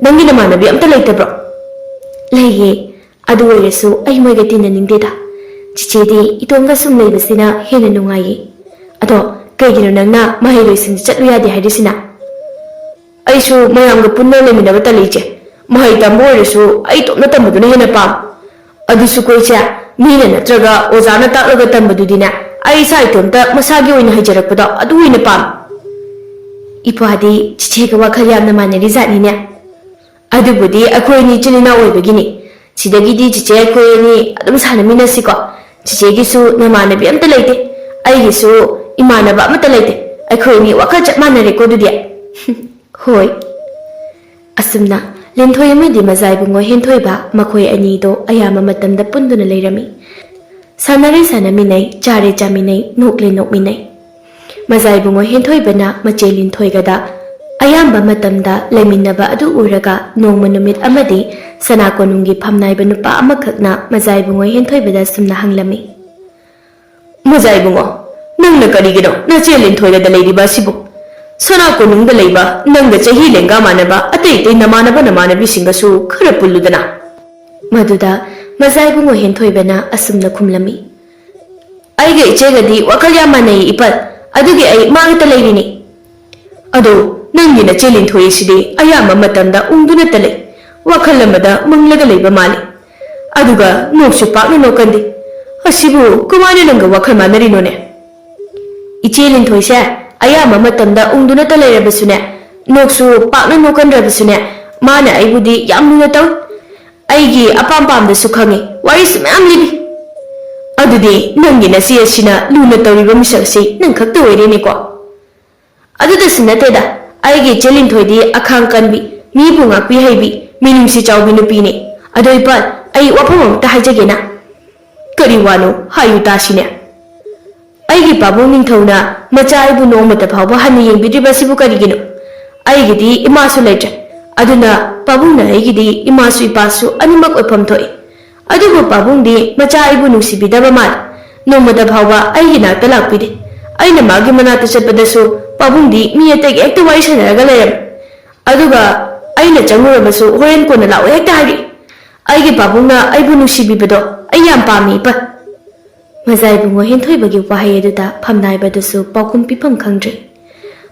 ꯅꯪꯒꯤ ꯅꯃꯥꯟꯅꯕꯤ ꯑꯝꯇ ꯂꯩꯇꯕ꯭ꯔꯣ?" "ꯂꯩꯌꯦ, ꯑꯗꯨ ꯑꯣꯏꯔꯁꯨ ꯑꯩ ꯃꯣꯏꯒ ꯇꯤꯟꯅꯅꯤꯡꯗꯦꯗ꯫ ꯆꯤꯆꯦꯗꯤ ꯏꯇꯣꯝꯗ ꯁꯨꯝ ꯂꯩꯕꯁꯤꯅ ꯍꯦꯟꯅ ꯅꯨꯡꯉꯥꯏꯌꯦ꯫ ꯑꯗꯣ ꯀꯩꯒꯤꯅꯣ ꯅꯪꯅ ꯃꯍꯩꯔꯣꯏꯁꯪꯗ ꯆꯠꯂꯨ ꯌꯥꯗꯦ ꯍꯥꯏꯔꯤꯁꯤꯅ?" "ꯑꯩꯁꯨ ꯃꯌꯥꯝꯒ ꯄꯨꯟꯅ ꯂꯩꯃꯤꯟꯅꯕ ꯇꯜꯂꯤ ꯏꯆꯦ꯫ ꯃꯍꯩ ꯇꯝꯕ ꯑꯣꯏꯔꯁꯨ ꯑꯩ ꯏꯇꯣꯝꯅ ꯇꯝꯕꯗꯨꯅ ꯍꯦꯟꯅ ꯄꯥꯝꯃꯤ꯫ ꯑꯗꯨꯁꯨ ꯀꯣ ꯏꯆꯦ, ꯃꯤꯅ ꯅꯠꯇ꯭ꯔꯒ ꯑꯣꯖꯥꯅ ꯇꯥꯛꯂꯒ ꯇꯝꯕꯗꯨꯗꯤꯅꯦ, ꯑꯩ ꯏꯁꯥ ꯏꯇꯣꯝꯇ ꯃꯁꯥꯒꯤ ꯑꯣꯏꯅ ꯍꯩꯖꯔꯛꯄꯗꯣ ꯑꯗꯨ ꯑꯣꯏꯅ ꯄꯥꯝꯃꯤ꯫" ꯏꯄ꯭ꯋꯥꯗꯤ ꯆꯤꯆꯦꯒ ꯋꯥꯈꯜ ꯌꯥꯝꯅ ꯃꯥꯟꯅꯔꯤ ꯖꯥꯠꯅꯤꯅꯦ꯫ "ꯑꯗꯨꯕꯨꯗꯤ ꯑꯩꯈꯣꯏ ꯑꯅꯤ ꯏꯆꯤꯜ ꯏꯅꯥꯎ ꯑꯣꯏꯕꯒꯤꯅꯤ꯫ ꯁꯤꯗꯒꯤꯗꯤ ꯆꯤꯆꯦ ꯑꯩꯈꯣꯏ ꯑꯅꯤ ꯑꯗꯨꯝ ꯁꯥꯟꯅꯃꯤꯟꯅꯁꯤꯀꯣ꯫ ꯆꯤꯆꯦꯒꯤꯁꯨ ꯅꯃꯥꯟꯅꯕꯤ ꯑꯝꯇ ꯂꯩꯇꯦ, ꯑꯩꯒꯤꯁꯨ ꯏꯃꯥꯟꯅꯕ ꯑꯃꯠꯇ ꯂꯩꯇꯦ꯫ ꯑꯩꯈꯣꯏ ꯑꯅꯤ ꯋꯥꯈꯜ ꯆꯞ ꯃꯥꯟꯅꯔꯦꯀꯣ ꯑꯗꯨꯗꯤ?" "ꯍꯣꯏ꯫" ꯑꯁꯨꯝꯅ ꯂꯤꯟꯊꯣꯏ ꯑꯃꯗꯤ ꯃꯖꯥ ꯏꯕꯨꯡꯉꯣ ꯍꯦꯟꯊꯣꯏꯕ ꯃꯈꯣꯏ ꯑꯅꯤꯗꯣ ꯑꯌꯥꯝꯕ ꯃꯇꯝꯗ ꯄꯨꯟꯗꯨꯅ ꯂꯩꯔꯝꯃꯤ꯫ ꯁꯥꯟꯅꯔꯦ ꯁꯥꯟꯅꯃꯤꯟꯅꯩ, ꯆꯥꯔꯦ ꯆꯥꯃꯤꯟꯅꯩ, ꯅꯣꯛꯂꯦ ꯅꯣꯛꯃꯤꯟꯅꯩ꯫ ꯃꯖꯥ ꯏꯕꯨꯡꯉꯣ ꯍꯦꯟꯊꯣꯏꯕꯅ ꯃꯆꯦ ꯂꯤꯟꯊꯣꯏꯒꯗ ꯑꯌꯥꯝꯕ ꯃꯇꯝꯗ ꯂꯩꯃꯤꯟꯅꯕ ꯑꯗꯨ ꯎꯔꯒ ꯅꯣꯡꯃ ꯅꯨꯃꯤꯠ ꯑꯃꯗꯤ ꯁꯅꯥ ꯀꯣꯅꯨꯡꯒꯤ ꯐꯝꯅꯥꯏꯕ ꯅꯨꯄꯥ ꯑꯃꯈꯛꯅ ꯃꯖꯥ ꯏꯕꯨꯡꯉꯣ ꯍꯦꯟꯊꯣꯏꯕꯗ ꯑꯁꯨꯝꯅ ꯍꯪꯂꯝꯃꯤ꯫ "ꯃꯖꯥ ꯏꯕꯨꯡꯉꯣ, ꯅꯪꯅ ꯀꯔꯤꯒꯤꯅꯣ ꯅꯆꯦ ꯂꯤꯟꯊꯣꯏꯒꯗ ꯂꯩꯔꯤꯕ ꯑꯁꯤꯕꯨ? ꯁꯅꯥ ꯀꯣꯅꯨꯡꯗ ꯂꯩꯕ ꯅꯪꯒ ꯆꯍꯤ ꯂꯦꯡꯒꯥ ꯃꯥꯟꯅꯕ ꯑꯇꯩ ꯑꯇꯩ ꯅꯃꯥꯟꯅꯕ ꯅꯃꯥꯟꯅꯕꯤꯁꯤꯡꯒꯁꯨ ꯈꯔ ꯄꯨꯜꯂꯨꯗꯅ꯫" ꯃꯗꯨꯗ ꯃꯖꯥ ꯏꯕꯨꯡꯉꯣ ꯍꯦꯟꯊꯣꯏꯕꯅ ꯑꯁꯨꯝꯅ ꯈꯨꯝꯂꯝꯃꯤ, "ꯑꯩꯒ ꯏꯆꯦꯒꯗꯤ ꯋꯥꯈꯜ ꯌꯥꯝ ꯃꯥꯟꯅꯩ ꯏꯄꯜ, ꯑꯗꯨꯒꯤ ꯑꯩ ꯃꯥꯒꯇ ꯂꯩꯔꯤꯅꯤ꯫" "ꯑꯗꯣ ꯅꯪꯒꯤ ꯅꯆꯦ ꯂꯤꯟꯊꯣꯏ ꯑꯁꯤꯗꯤ ꯑꯌꯥꯝꯕ ꯃꯇꯝꯗ ꯎꯪꯗꯨꯅꯇ ꯂꯩ, ꯋꯥꯈꯜ ꯑꯃꯗ ꯃꯪꯂꯒ ꯂꯩꯕ ꯃꯥꯜꯂꯤ꯫ ꯑꯗꯨꯒ ꯅꯣꯛꯁꯨ ꯄꯥꯛꯅ ꯅꯣꯛꯀꯟꯗꯦ꯫ ꯑꯁꯤꯕꯨ ꯀꯃꯥꯏꯅ ꯅꯪꯒ ꯋꯥꯈꯜ ꯃꯥꯟꯅꯔꯤꯅꯣꯅꯦ?" "ꯏꯆꯦ ꯂꯤꯟꯊꯣꯏꯁꯦ ꯑꯌꯥꯝꯕ ꯃꯇꯝꯗ ꯎꯪꯗꯨꯅꯇ ꯂꯩꯔꯕꯁꯨꯅꯦ, ꯅꯣꯛꯁꯨ ꯄꯥꯛꯅ ꯅꯣꯛꯀꯟꯗ꯭ꯔꯕꯁꯨꯅꯦ, ꯃꯥꯅ ꯑꯩꯕꯨꯗꯤ ꯌꯥꯝ ꯂꯨꯅ ꯇꯧꯏ꯫ ꯑꯩꯒꯤ ꯑꯄꯥꯝ ꯄꯥꯝꯗꯁꯨ ꯈꯪꯉꯤ, ꯋꯥꯔꯤꯁꯨ ꯃꯌꯥꯝ ꯂꯤꯕꯤ꯫" "ꯑꯗꯨꯗꯤ ꯅꯪꯒꯤ ꯅꯆꯦ ꯑꯁꯤꯅ ꯂꯨꯅ ꯇꯧꯔꯤꯕ ꯃꯤꯁꯛ ꯑꯁꯤ ꯅꯪ ꯈꯛꯇ ꯑꯣꯏꯔꯦꯅꯦꯀꯣ?" "ꯑꯗꯨꯗꯁꯨ ꯅꯠꯇꯦꯗ, ꯑꯩꯒꯤ ꯏꯆꯦ ꯂꯤꯟꯊꯣꯏꯗꯤ ꯑꯈꯥꯡ ꯀꯟꯕꯤ, ꯃꯤꯕꯨ ꯉꯥꯛꯄꯤ ꯍꯩꯕꯤ, ꯃꯤꯅꯨꯡꯁꯤ ꯆꯥꯎꯕꯤ ꯅꯨꯄꯤꯅꯤ꯫ ꯑꯗꯣ ꯏꯄꯥꯜ, ꯑꯩ ꯋꯥꯐꯝ ꯑꯃꯇ ꯍꯥꯏꯖꯒꯦꯅ꯫" "ꯀꯔꯤ ꯋꯥꯅꯣ? ꯍꯥꯏꯌꯨ ꯇꯥꯁꯤꯅꯦ꯫" "ꯑꯩꯒꯤ ꯄꯥꯕꯨꯡ ꯅꯤꯡꯊꯧꯅ ꯃꯆꯥ ꯑꯩꯕꯨ ꯅꯣꯡꯃꯇ ꯐꯥꯎꯕ ꯍꯟꯅ ꯌꯦꯡꯕꯤꯗ꯭ꯔꯤꯕ ꯑꯁꯤꯕꯨ ꯀꯔꯤꯒꯤꯅꯣ? ꯑꯩꯒꯤꯗꯤ ꯏꯃꯥꯁꯨ ꯂꯩꯇ꯭ꯔꯦ꯫ ꯑꯗꯨꯅ ꯄꯥꯕꯨꯡꯅ ꯑꯩꯒꯤꯗꯤ ꯏꯃꯥꯁꯨ ꯏꯄꯥꯁꯨ ꯑꯅꯤꯃꯛ ꯑꯣꯏꯐꯝ ꯊꯣꯛꯏ꯫ ꯑꯗꯨꯕꯨ ꯄꯥꯕꯨꯡꯗꯤ ꯃꯆꯥ ꯑꯩꯕꯨ ꯅꯨꯡꯁꯤꯕꯤꯗꯕ ꯃꯥꯜꯂꯤ꯫ ꯅꯣꯡꯃꯇ ꯐꯥꯎꯕ ꯑꯩꯒꯤ ꯅꯥꯛꯇ ꯂꯥꯛꯄꯤꯗꯦ꯫ ꯑꯩꯅ ꯃꯥꯒꯤ ꯃꯅꯥꯛꯇ ꯆꯠꯄꯗꯁꯨ ꯄꯥꯕꯨꯡꯗꯤ ꯃꯤ ꯑꯇꯩꯒ ꯍꯦꯛꯇ ꯋꯥꯔꯤ ꯁꯥꯟꯅꯔꯒ ꯂꯩꯔꯝꯃꯤ꯫ ꯑꯗꯨꯒ ꯑꯩꯅ ꯆꯪꯉꯨꯔꯕꯁꯨ ꯍꯣꯔꯦꯟ ꯀꯣꯟꯅ ꯂꯥꯛꯑꯣ ꯍꯦꯛꯇ ꯍꯥꯏꯔꯛꯏ꯫ ꯑꯩꯒꯤ ꯄꯥꯕꯨꯡꯅ ꯑꯩꯕꯨ ꯅꯨꯡꯁꯤꯕꯤꯕꯗꯣ ꯑꯩ ꯌꯥꯝ ꯄꯥꯝꯃꯤ, ꯏꯄꯥ꯫ ꯃꯖꯥ ꯏꯕꯨꯡꯉꯣ ꯍꯦꯟꯊꯣꯏꯕꯒꯤ ꯋꯥꯍꯩ ꯑꯗꯨꯗ ꯐꯝꯅꯥꯏꯕꯗꯨꯁꯨ ꯄꯥꯎꯈꯨꯝ ꯄꯤꯐꯝ ꯈꯪꯗ꯭ꯔꯦ꯫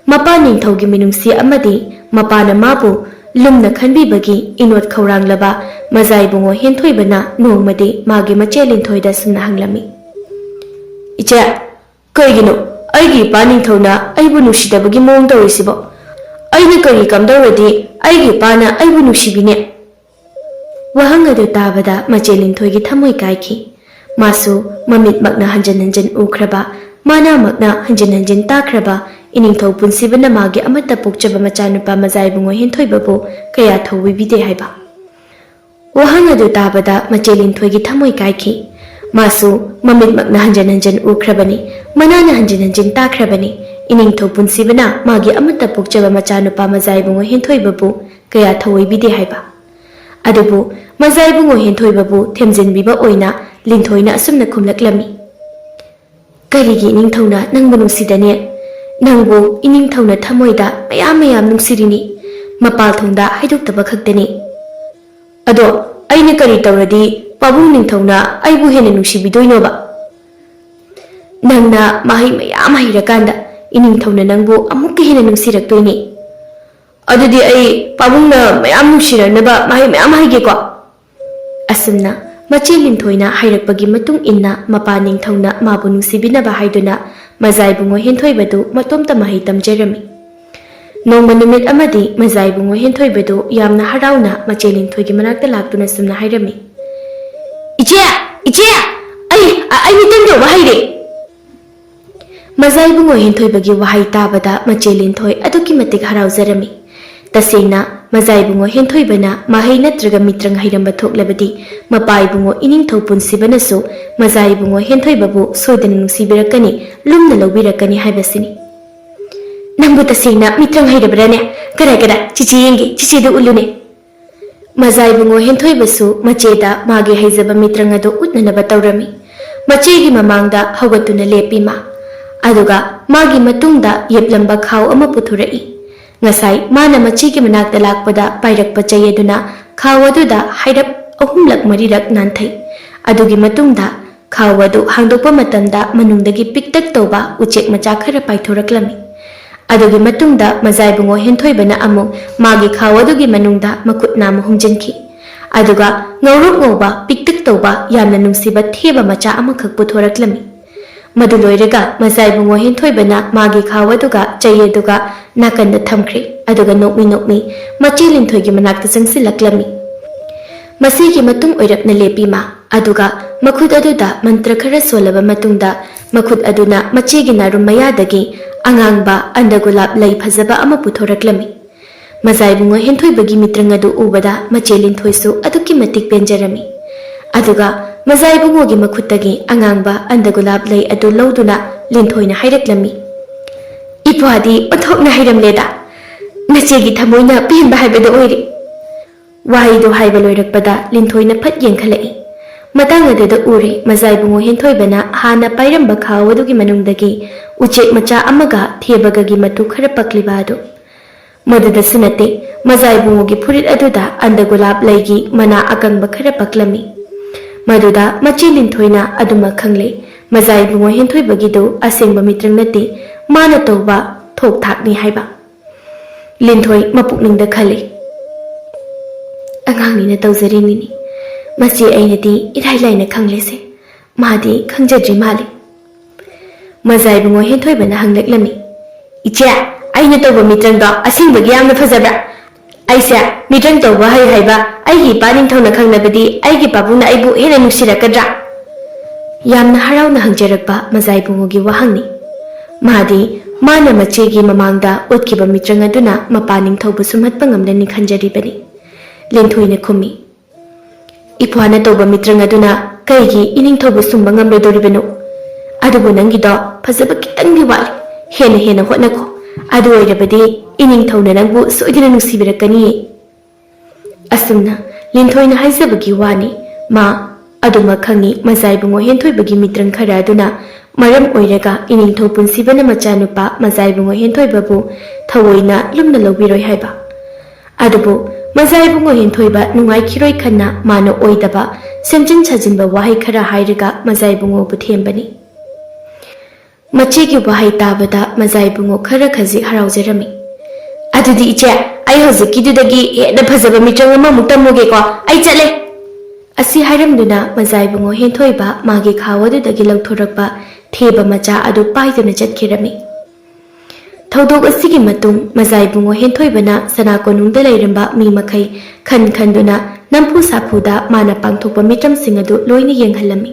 ꯃꯄꯥ ꯅꯤꯡꯊꯧꯒꯤ ꯃꯤꯅꯨꯡꯁꯤ ꯑꯃꯗꯤ ꯃꯄꯥꯅ ꯃꯥꯕꯨ ꯂꯨꯝꯅ ꯈꯟꯕꯤꯕꯒꯤ ꯏꯅꯣꯠ ꯈꯧꯔꯥꯡꯂꯕ ꯃꯖꯥ ꯏꯕꯨꯡꯉꯣ ꯍꯦꯟꯊꯣꯏꯕꯅ ꯅꯣꯡꯃꯗꯤ ꯃꯥꯒꯤ ꯃꯆꯦ ꯂꯤꯟꯊꯣꯏꯗ ꯁꯨꯝꯅ ꯍꯪꯂꯝꯃꯤ, "ꯏꯆꯦ, ꯀꯩꯒꯤꯅꯣ ꯑꯩꯒꯤ ꯏꯄꯥ ꯅꯤꯡꯊꯧꯅ ꯑꯩꯕꯨ ꯅꯨꯡꯁꯤꯗꯕꯒꯤ ꯃꯑꯣꯡ ꯇꯧꯔꯤꯁꯤꯕꯣ? ꯑꯩꯅ ꯀꯔꯤ ꯀꯝꯗꯧꯔꯗꯤ ꯑꯩꯒꯤ ꯏꯄꯥꯅ ꯑꯩꯕꯨ ꯅꯨꯡꯁꯤꯕꯤꯅꯦ?" ꯋꯥꯍꯪ ꯑꯗꯨ ꯇꯥꯕꯗ ꯃꯆꯦ ꯂꯤꯟꯊꯣꯏꯒꯤ ꯊꯃꯣꯏ ꯀꯥꯏꯈꯤ꯫ ꯃꯥꯁꯨ ꯃꯃꯤꯠꯃꯛꯅ ꯍꯟꯖꯤꯟ ꯍꯟꯖꯤꯟ ꯎꯈ꯭ꯔꯕ, ꯃꯅꯥꯃꯛꯅ ꯍꯟꯖꯤꯟ ꯍꯟꯖꯤꯟ ꯇꯥꯈ꯭ꯔꯕ ꯏꯅꯤꯡꯊꯧ ꯄꯨꯟꯁꯤꯕꯅ ꯃꯥꯒꯤ ꯑꯃꯠꯇ ꯄꯣꯛꯆꯕ ꯃꯆꯥꯅꯨꯄꯥ ꯃꯖꯥ ꯏꯕꯨꯡꯉꯣ ꯍꯦꯟꯊꯣꯏꯕꯕꯨ ꯀꯌꯥ ꯊꯧꯑꯣꯏꯕꯤꯗꯦ ꯍꯥꯏꯕ꯫ ꯋꯥꯍꯪ ꯑꯗꯨ ꯇꯥꯕꯗ ꯃꯆꯦ ꯂꯤꯟꯊꯣꯏꯒꯤ ꯊꯃꯣꯏ ꯀꯥꯏꯈꯤ꯫ ꯃꯥꯁꯨ ꯃꯃꯤꯠꯃꯛꯅ ꯍꯟꯖꯤꯟ ꯍꯟꯖꯤꯟ ꯎꯈ꯭ꯔꯕꯅꯤ, ꯃꯅꯥꯅ ꯍꯟꯖꯤꯟ ꯍꯟꯖꯤꯟ ꯇꯥꯈ꯭ꯔꯕꯅꯤ꯫ ꯏꯅꯤꯡꯊꯧ ꯄꯨꯟꯁꯤꯕꯅ ꯃꯥꯒꯤ ꯑꯃꯠꯇ ꯄꯣꯛꯆꯕ ꯃꯆꯥꯅꯨꯄꯥ ꯃꯖꯥ ꯏꯕꯨꯡꯉꯣ ꯍꯦꯟꯊꯣꯏꯕꯕꯨ ꯀꯌꯥ ꯊꯧꯑꯣꯏꯕꯤꯗꯦ ꯍꯥꯏꯕ꯫ ꯑꯗꯨꯕꯨ ꯃꯖꯥ ꯏꯕꯨꯡꯉꯣ ꯍꯦꯟꯊꯣꯏꯕꯕꯨ ꯊꯦꯝꯖꯤꯟꯕꯤꯕ ꯑꯣꯏꯅ ꯂꯤꯟꯊꯣꯏꯅ ꯑꯁꯨꯝꯅ ꯈꯨꯝꯂꯛꯂꯝꯃꯤ, "ꯀꯔꯤꯒꯤ ꯏꯅꯤꯡꯊꯧꯅ ꯅꯪꯕꯨ ꯅꯨꯡꯁꯤꯗꯅꯤ? ꯅꯪꯕꯨ ꯏꯅꯤꯡꯊꯧꯅ ꯊꯃꯣꯏꯗ ꯃꯌꯥꯝ ꯃꯌꯥꯝ ꯅꯨꯡꯁꯤꯔꯤꯅꯤ꯫ ꯃꯄꯥꯜ ꯊꯣꯡꯗ ꯍꯥꯏꯗꯣꯛꯇꯕ ꯈꯛꯇꯅꯤ꯫ ꯑꯗꯣ ꯑꯩꯅ ꯀꯔꯤ ꯇꯧꯔꯗꯤ ꯄꯥꯕꯨꯡ ꯅꯤꯡꯊꯧꯅ ꯑꯩꯕꯨ ꯍꯦꯟꯅ ꯅꯨꯡꯁꯤꯕꯤꯗꯣꯏꯅꯣꯕ? ꯅꯪꯅ ꯃꯍꯩ ꯃꯌꯥꯝ ꯍꯩꯔꯀꯥꯟꯗ ꯏꯅꯤꯡꯊꯧꯅ ꯅꯪꯕꯨ ꯑꯃꯨꯛꯀ ꯍꯦꯟꯅ ꯅꯨꯡꯁꯤꯔꯛꯇꯣꯏꯅꯤ꯫ ꯑꯗꯨꯗꯤ ꯑꯩ ꯄꯥꯕꯨꯡꯅ ꯃꯌꯥꯝ ꯅꯨꯡꯁꯤꯔꯛꯅꯕ ꯃꯍꯩ ꯃꯌꯥꯝ ꯍꯩꯒꯦꯀꯣ?" ꯑꯁꯨꯝꯅ ꯃꯆꯦ ꯂꯤꯟꯊꯣꯏꯅ ꯍꯥꯏꯔꯛꯄꯒꯤ ꯃꯇꯨꯡ ꯏꯟꯅ ꯃꯄꯥ ꯅꯤꯡꯊꯧꯅ ꯃꯥꯕꯨ ꯅꯨꯡꯁꯤꯕꯤꯅꯕ ꯍꯥꯏꯗꯨꯅ ꯃꯖꯥ ꯏꯕꯨꯡꯉꯣ ꯍꯦꯟꯊꯣꯏꯕꯗꯨ ꯃꯇꯣꯝꯇ ꯃꯍꯩ ꯇꯝꯖꯔꯝꯃꯤ꯫ ꯅꯣꯡꯃ ꯅꯨꯃꯤꯠ ꯑꯃꯗꯤ ꯃꯖꯥ ꯏꯕꯨꯡꯉꯣ ꯍꯦꯟꯊꯣꯏꯕꯗꯨ ꯌꯥꯝꯅ ꯍꯔꯥꯎꯅ ꯃꯆꯦ ꯂꯤꯟꯊꯣꯏꯒꯤ ꯃꯅꯥꯛꯇ ꯂꯥꯛꯇꯨꯅ ꯁꯨꯝꯅ ꯍꯥꯏꯔꯝꯃꯤ, "ꯏꯆꯦ, ꯏꯆꯦ, ꯑꯩ, ꯑꯩ ꯃꯤꯇꯝ ꯇꯧꯕ ꯍꯩꯔꯦ!" ꯃꯖꯥ ꯏꯕꯨꯡꯉꯣ ꯍꯦꯟꯊꯣꯏꯕꯒꯤ ꯋꯥꯍꯩ ꯇꯥꯕꯗ ꯃꯆꯦ ꯂꯤꯟꯊꯣꯏ ꯑꯗꯨꯛꯀꯤ ꯃꯇꯤꯛ ꯍꯔꯥꯎꯖꯔꯝꯃꯤ꯫ ꯇꯁꯦꯡꯅ ꯃꯖꯥ ꯏꯕꯨꯡꯉꯣ ꯍꯦꯟꯊꯣꯏꯕꯅ ꯃꯍꯩ ꯅꯠꯇ꯭ꯔꯒ ꯃꯤꯇ꯭ꯔꯪ ꯍꯩꯔꯝꯕ ꯊꯣꯛꯂꯕꯗꯤ ꯃꯄꯥ ꯏꯕꯨꯡꯉꯣ ꯏꯅꯤꯡꯊꯧ ꯄꯨꯟꯁꯤꯕꯅꯁꯨ ꯃꯖꯥ ꯏꯕꯨꯡꯉꯣ ꯍꯦꯟꯊꯣꯏꯕꯕꯨ ꯁꯣꯏꯗꯅ ꯅꯨꯡꯁꯤꯕꯤꯔꯛꯀꯅꯤ, ꯂꯨꯝꯅ ꯂꯧꯕꯤꯔꯛꯀꯅꯤ ꯍꯥꯏꯕꯁꯤꯅꯤ꯫ "ꯅꯪꯕꯨ ꯇꯁꯦꯡꯅ ꯃꯤꯇ꯭ꯔꯪ ꯍꯩꯔꯕ꯭ꯔꯥꯅꯦ? ꯀꯗꯥꯏ, ꯀꯗꯥꯏ? ꯆꯤꯆꯦ ꯌꯦꯡꯒꯦ, ꯆꯤꯆꯦꯗ ꯎꯠꯂꯨꯅꯦ꯫" ꯃꯖꯥ ꯏꯕꯨꯡꯉꯣ ꯍꯦꯟꯊꯣꯏꯕꯁꯨ ꯃꯆꯦꯗ ꯃꯥꯒꯤ ꯍꯩꯖꯕ ꯃꯤꯇ꯭ꯔꯪ ꯑꯗꯨ ꯎꯠꯅꯅꯕ ꯇꯧꯔꯝꯃꯤ꯫ ꯃꯆꯦꯒꯤ ꯃꯃꯥꯡꯗ ꯍꯧꯒꯠꯇꯨꯅ ꯂꯦꯞꯄꯤ ꯃꯥ꯫ ꯑꯗꯨꯒ ꯃꯥꯒꯤ ꯃꯇꯨꯡꯗ ꯌꯦꯞꯂꯝꯕ ꯈꯥꯎ ꯑꯃ ꯄꯨꯊꯣꯔꯛꯏ꯫ ꯉꯁꯥꯏ ꯃꯥꯅ ꯃꯆꯦꯒꯤ ꯃꯅꯥꯛꯇ ꯂꯥꯛꯄꯗ ꯄꯥꯏꯔꯛꯄ ꯆꯩ ꯑꯗꯨꯅ ꯈꯥꯎ ꯑꯗꯨꯗ ꯍꯥꯏꯔꯞ ꯑꯍꯨꯝꯂꯛ ꯃꯔꯤꯔꯛ ꯅꯥꯟꯊꯩ꯫ ꯑꯗꯨꯒꯤ ꯃꯇꯨꯡꯗ ꯈꯥꯎ ꯑꯗꯨ ꯍꯥꯡꯗꯣꯛꯄ ꯃꯇꯝꯗ ꯃꯅꯨꯡꯗꯒꯤ ꯄꯤꯛꯇꯛ ꯇꯧꯕ ꯎꯆꯦꯛ ꯃꯆꯥ ꯈꯔ ꯄꯥꯏꯊꯣꯔꯛꯂꯝꯃꯤ꯫ ꯑꯗꯨꯒꯤ ꯃꯇꯨꯡꯗ ꯃꯖꯥꯏꯕꯨꯡꯉꯣ ꯍꯦꯟꯊꯣꯏꯕꯅ ꯑꯃꯨꯛ ꯃꯥꯒꯤ ꯈꯥꯎ ꯑꯗꯨꯒꯤ ꯃꯅꯨꯡꯗ ꯃꯈꯨꯠ ꯅꯥꯝꯃ ꯍꯨꯝꯖꯤꯟꯈꯤ꯫ ꯑꯗꯨꯒ ꯉꯧꯔꯣꯛ ꯉꯧꯕ, ꯄꯤꯛꯇꯛ ꯇꯧꯕ, ꯌꯥꯝꯅ ꯅꯨꯡꯁꯤꯕ ꯊꯦꯕ ꯃꯆꯥ ꯑꯃꯈꯛ ꯄꯨꯊꯣꯔꯛꯂꯝꯃꯤ꯫ ꯃꯗꯨ ꯂꯣꯏꯔꯒ ꯃꯖꯥꯏꯕꯨꯡꯉꯣ ꯍꯦꯟꯊꯣꯏꯕꯅ ꯃꯥꯒꯤ ꯈꯥꯎ ꯑꯗꯨꯒ ꯆꯩ ꯑꯗꯨꯒ ꯅꯥꯀꯟꯗ ꯊꯝꯈ꯭ꯔꯦ꯫ ꯑꯗꯨꯒ ꯅꯣꯛꯃꯤ ꯅꯣꯛꯃꯤ ꯃꯆꯦ ꯂꯤꯟꯊꯣꯏꯒꯤ ꯃꯅꯥꯛꯇ ꯆꯪꯁꯤꯜꯂꯛꯂꯝꯃꯤ꯫ ꯃꯁꯤꯒꯤ ꯃꯇꯨꯡ ꯑꯣꯏꯔꯞꯅ ꯂꯦꯞꯄꯤ ꯃꯥ꯫ ꯑꯗꯨꯒ ꯃꯈꯨꯠ ꯑꯗꯨꯗ ꯃꯟꯇ꯭ꯔ ꯈꯔ ꯁꯣꯜꯂꯕ ꯃꯇꯨꯡꯗ ꯃꯈꯨꯠ ꯑꯗꯨꯅ ꯃꯆꯦꯒꯤ ꯅꯥꯔꯨꯝ ꯃꯌꯥꯗꯒꯤ ꯑꯉꯥꯡꯕ ꯑꯟꯗꯒꯨꯂꯥꯞ ꯂꯩ ꯐꯖꯕ ꯑꯃ ꯄꯨꯊꯣꯔꯛꯂꯝꯃꯤ꯫ ꯃꯖꯥꯏꯕꯨꯡꯉꯣ ꯍꯦꯟꯊꯣꯏꯕꯒꯤ ꯃꯤꯇ꯭ꯔꯪ ꯑꯗꯨ ꯎꯕꯗ ꯃꯆꯦ ꯂꯤꯟꯊꯣꯏꯁꯨ ꯑꯗꯨꯛꯀꯤ ꯃꯇꯤꯛ ꯄꯦꯟꯖꯔꯝꯃꯤ꯫ ꯑꯗꯨꯒ ꯃꯖꯥꯏꯕꯨꯡꯉꯣꯒꯤ ꯃꯈꯨꯠꯇꯒꯤ ꯑꯉꯥꯡꯕ ꯑꯟꯗꯒꯨꯂꯥꯞ ꯂꯩ ꯑꯗꯨ ꯂꯧꯗꯨꯅ ꯂꯤꯟꯊꯣꯏꯅ ꯍꯥꯏꯔꯛꯂꯝꯃꯤ, "ꯏꯄ꯭ꯋꯥꯗꯤ ꯑꯣꯟꯊꯣꯛꯅ ꯍꯩꯔꯝꯂꯦꯗ꯫ ꯅꯆꯦꯒꯤ ꯊꯃꯣꯏꯅ ꯄꯦꯟꯕ ꯍꯥꯏꯕꯗꯨ ꯑꯣꯏꯔꯦ꯫" ꯋꯥꯍꯩꯗꯨ ꯍꯥꯏꯕ ꯂꯣꯏꯔꯛꯄꯗ ꯂꯤꯟꯊꯣꯏꯅ ꯐꯠ ꯌꯦꯡꯈꯠꯂꯛꯏ꯫ ꯃꯇꯥꯡ ꯑꯗꯨꯗ ꯎꯔꯦ ꯃꯖꯥꯏꯕꯨꯡꯉꯣ ꯍꯦꯟꯊꯣꯏꯕꯅ ꯍꯥꯟꯅ ꯄꯥꯏꯔꯝꯕ ꯈꯥꯎ ꯑꯗꯨꯒꯤ ꯃꯅꯨꯡꯗꯒꯤ ꯎꯆꯦꯛ ꯃꯆꯥ ꯑꯃꯒ ꯊꯦꯕꯒꯒꯤ ꯃꯇꯨ ꯈꯔ ꯄꯛꯂꯤꯕ ꯑꯗꯨ꯫ ꯃꯗꯨꯗꯁꯨ ꯅꯠꯇꯦ, ꯃꯖꯥꯏꯕꯨꯡꯉꯣꯒꯤ ꯐꯨꯔꯤꯠ ꯑꯗꯨꯗ ꯑꯟꯗꯒꯨꯂꯥꯞ ꯂꯩꯒꯤ ꯃꯅꯥ ꯑꯀꯪꯕ ꯈꯔ ꯄꯛꯂꯝꯃꯤ꯫ ꯃꯗꯨꯗ ꯃꯆꯦ ꯂꯤꯟꯊꯣꯏꯅ ꯑꯗꯨꯃꯛ ꯈꯪꯂꯦ, ꯃꯖꯥꯏꯕꯨꯡꯉꯣ ꯍꯦꯟꯊꯣꯏꯕꯒꯤꯗꯨ ꯑꯁꯦꯡꯕ ꯃꯤꯇ꯭ꯔꯪ ꯅꯠꯇꯦ, ꯃꯥꯅ ꯇꯧꯕ ꯊꯣꯛ ꯊꯥꯛꯅꯤ ꯍꯥꯏꯕ꯫ ꯂꯤꯟꯊꯣꯏ ꯃꯄꯨꯛꯅꯤꯡꯗ ꯈꯜꯂꯤ, "ꯑꯉꯥꯡꯅꯤꯅ ꯇꯧꯖꯔꯤꯅꯤꯅꯦ꯫ ꯃꯁꯤ ꯑꯩꯅꯗꯤ ꯏꯔꯥꯏ ꯂꯥꯏꯅ ꯈꯪꯂꯦꯁꯦ꯫ ꯃꯥꯗꯤ ꯈꯪꯖꯗ꯭ꯔꯤ ꯃꯥꯜꯂꯤ꯫" ꯃꯖꯥꯏꯕꯨꯡꯉꯣ ꯍꯦꯟꯊꯣꯏꯕꯅ ꯍꯪꯂꯛꯂꯝꯃꯤ, "ꯏꯆꯦ, ꯑꯩꯅ ꯇꯧꯕ ꯃꯤꯇ꯭ꯔꯪꯗꯣ ꯑꯁꯦꯡꯕꯒꯤ ꯌꯥꯝꯅ ꯐꯖꯕ꯭ꯔꯥ? ꯑꯩꯁꯦ ꯃꯤꯇ꯭ꯔꯪ ꯇꯧꯕ ꯍꯩ ꯍꯥꯏꯕ ꯑꯩꯒꯤ ꯏꯄꯥ ꯅꯤꯡꯊꯧꯅ ꯈꯪꯂꯕꯗꯤ ꯑꯩꯒꯤ ꯄꯥꯕꯨꯡꯅ ꯑꯩꯕꯨ ꯍꯦꯟꯅ ꯅꯨꯡꯁꯤꯔꯛꯀꯗ꯭ꯔꯥ?" ꯌꯥꯝꯅ ꯍꯔꯥꯎꯅ ꯍꯪꯖꯔꯛꯄ ꯃꯖꯥꯏꯕꯨꯡꯉꯣꯒꯤ ꯋꯥꯍꯪꯅꯤ꯫ ꯃꯥꯗꯤ ꯃꯥꯅ ꯃꯆꯦꯒꯤ ꯃꯃꯥꯡꯗ ꯎꯠꯈꯤꯕ ꯃꯤꯇ꯭ꯔꯪ ꯑꯗꯨꯅ ꯃꯄꯥ ꯅꯤꯡꯊꯧꯕꯨ ꯁꯨꯝꯍꯠꯄ ꯉꯝꯂꯅꯤ ꯈꯟꯖꯔꯤꯕꯅꯤ꯫ ꯂꯤꯟꯊꯣꯏꯅ ꯈꯨꯝꯃꯤ, "ꯏꯄ꯭ꯋꯥꯅ ꯇꯧꯕ ꯃꯤꯇ꯭ꯔꯪ ꯑꯗꯨꯅ ꯀꯩꯒꯤ ꯏꯅꯤꯡꯊꯧꯕꯨ ꯁꯨꯝꯕ ꯉꯝꯂꯣꯏꯗꯧꯔꯤꯕꯅꯣ? ꯑꯗꯨꯕꯨ ꯅꯪꯒꯤꯗꯣ ꯐꯖꯕ ꯈꯤꯇꯪꯗꯤ ꯋꯥꯠꯂꯤ꯫ ꯍꯦꯟꯅ ꯍꯦꯟꯅ ꯍꯣꯠꯅꯈꯣ꯫ ꯑꯗꯨ ꯑꯣꯏꯔꯕꯗꯤ ꯏꯅꯤꯡꯊꯧꯅ ꯅꯪꯕꯨ ꯁꯣꯏꯗꯅ ꯅꯨꯡꯁꯤꯕꯤꯔꯛꯀꯅꯤꯌꯦ꯫" ꯑꯁꯨꯝꯅ ꯂꯤꯟꯊꯣꯏꯅ ꯍꯥꯏꯖꯕꯒꯤ ꯋꯥꯅꯤ꯫ ꯃꯥ ꯑꯗꯨꯃꯛ ꯈꯪꯉꯤ, ꯃꯖꯥꯏꯕꯨꯡꯉꯣ ꯍꯦꯟꯊꯣꯏꯕꯒꯤ ꯃꯤꯇ꯭ꯔꯪ ꯈꯔ ꯑꯗꯨꯅ ꯃꯔꯝ ꯑꯣꯏꯔꯒ ꯏꯅꯤꯡꯊꯧ ꯄꯨꯟꯁꯤꯕꯅ ꯃꯆꯥꯅꯨꯄꯥ ꯃꯖꯥꯏꯕꯨꯡꯉꯣ ꯍꯦꯟꯊꯣꯏꯕꯕꯨ ꯊꯑꯣꯏꯅ ꯂꯨꯝꯅ ꯂꯧꯕꯤꯔꯣꯏ ꯍꯥꯏꯕ꯫ ꯑꯗꯨꯕꯨ ꯃꯖꯥꯏꯕꯨꯡꯉꯣ ꯍꯦꯟꯊꯣꯏꯕ ꯅꯨꯡꯉꯥꯏꯈꯤꯔꯣꯏ ꯈꯟꯅ ꯃꯥꯅ ꯑꯣꯏꯗꯕ, ꯁꯦꯝꯖꯤꯟ ꯁꯥꯖꯤꯟꯕ ꯋꯥꯍꯩ ꯈꯔ ꯍꯥꯏꯔꯒ ꯃꯖꯥꯏꯕꯨꯡꯉꯣꯕꯨ ꯊꯦꯝꯕꯅꯤ꯫ ꯃꯆꯦꯒꯤ ꯋꯥꯍꯩ ꯇꯥꯕꯗ ꯃꯖꯥꯏꯕꯨꯡꯉꯣ ꯈꯔ ꯈꯖꯤꯛ ꯍꯔꯥꯎꯖꯔꯝꯃꯤ꯫ "ꯑꯗꯨꯗꯤ ꯏꯆꯦ, ꯑꯩ ꯍꯧꯖꯤꯛꯀꯤꯗꯨꯗꯒꯤ ꯍꯦꯟꯅ ꯐꯖꯕ ꯃꯤꯇ꯭ꯔꯪ ꯑꯃꯃꯨꯛ ꯇꯝꯃꯨꯒꯦꯀꯣ꯫ ꯑꯩ ꯆꯠꯂꯦ!" ꯑꯁꯤ ꯍꯥꯏꯔꯝꯗꯨꯅ ꯃꯖꯥꯏꯕꯨꯡꯉꯣ ꯍꯦꯟꯊꯣꯏꯕ ꯃꯥꯒꯤ ꯈꯥꯎ ꯑꯗꯨꯗꯒꯤ ꯂꯧꯊꯣꯔꯛꯄ ꯊꯦꯕ ꯃꯆꯥ ꯑꯗꯨ ꯄꯥꯏꯗꯨꯅ ꯆꯠꯈꯤꯔꯝꯃꯤ꯫ ꯊꯧꯗꯣꯛ ꯑꯁꯤꯒꯤ ꯃꯇꯨꯡ ꯃꯖꯥꯏꯕꯨꯡꯉꯣ ꯍꯦꯟꯊꯣꯏꯕꯅ ꯁꯅꯥ ꯀꯣꯅꯨꯡꯗ ꯂꯩꯔꯝꯕ ꯃꯤ ꯃꯈꯩ ꯈꯟ ꯈꯟꯗꯨꯅ ꯅꯝꯐꯨ ꯁꯥꯐꯨꯗ ꯃꯥꯅ ꯄꯥꯡꯊꯣꯛꯄ ꯃꯤꯇ꯭ꯔꯪꯁꯤꯡ ꯑꯗꯨ ꯂꯣꯏꯅ ꯌꯦꯡꯍꯜꯂꯝꯃꯤ꯫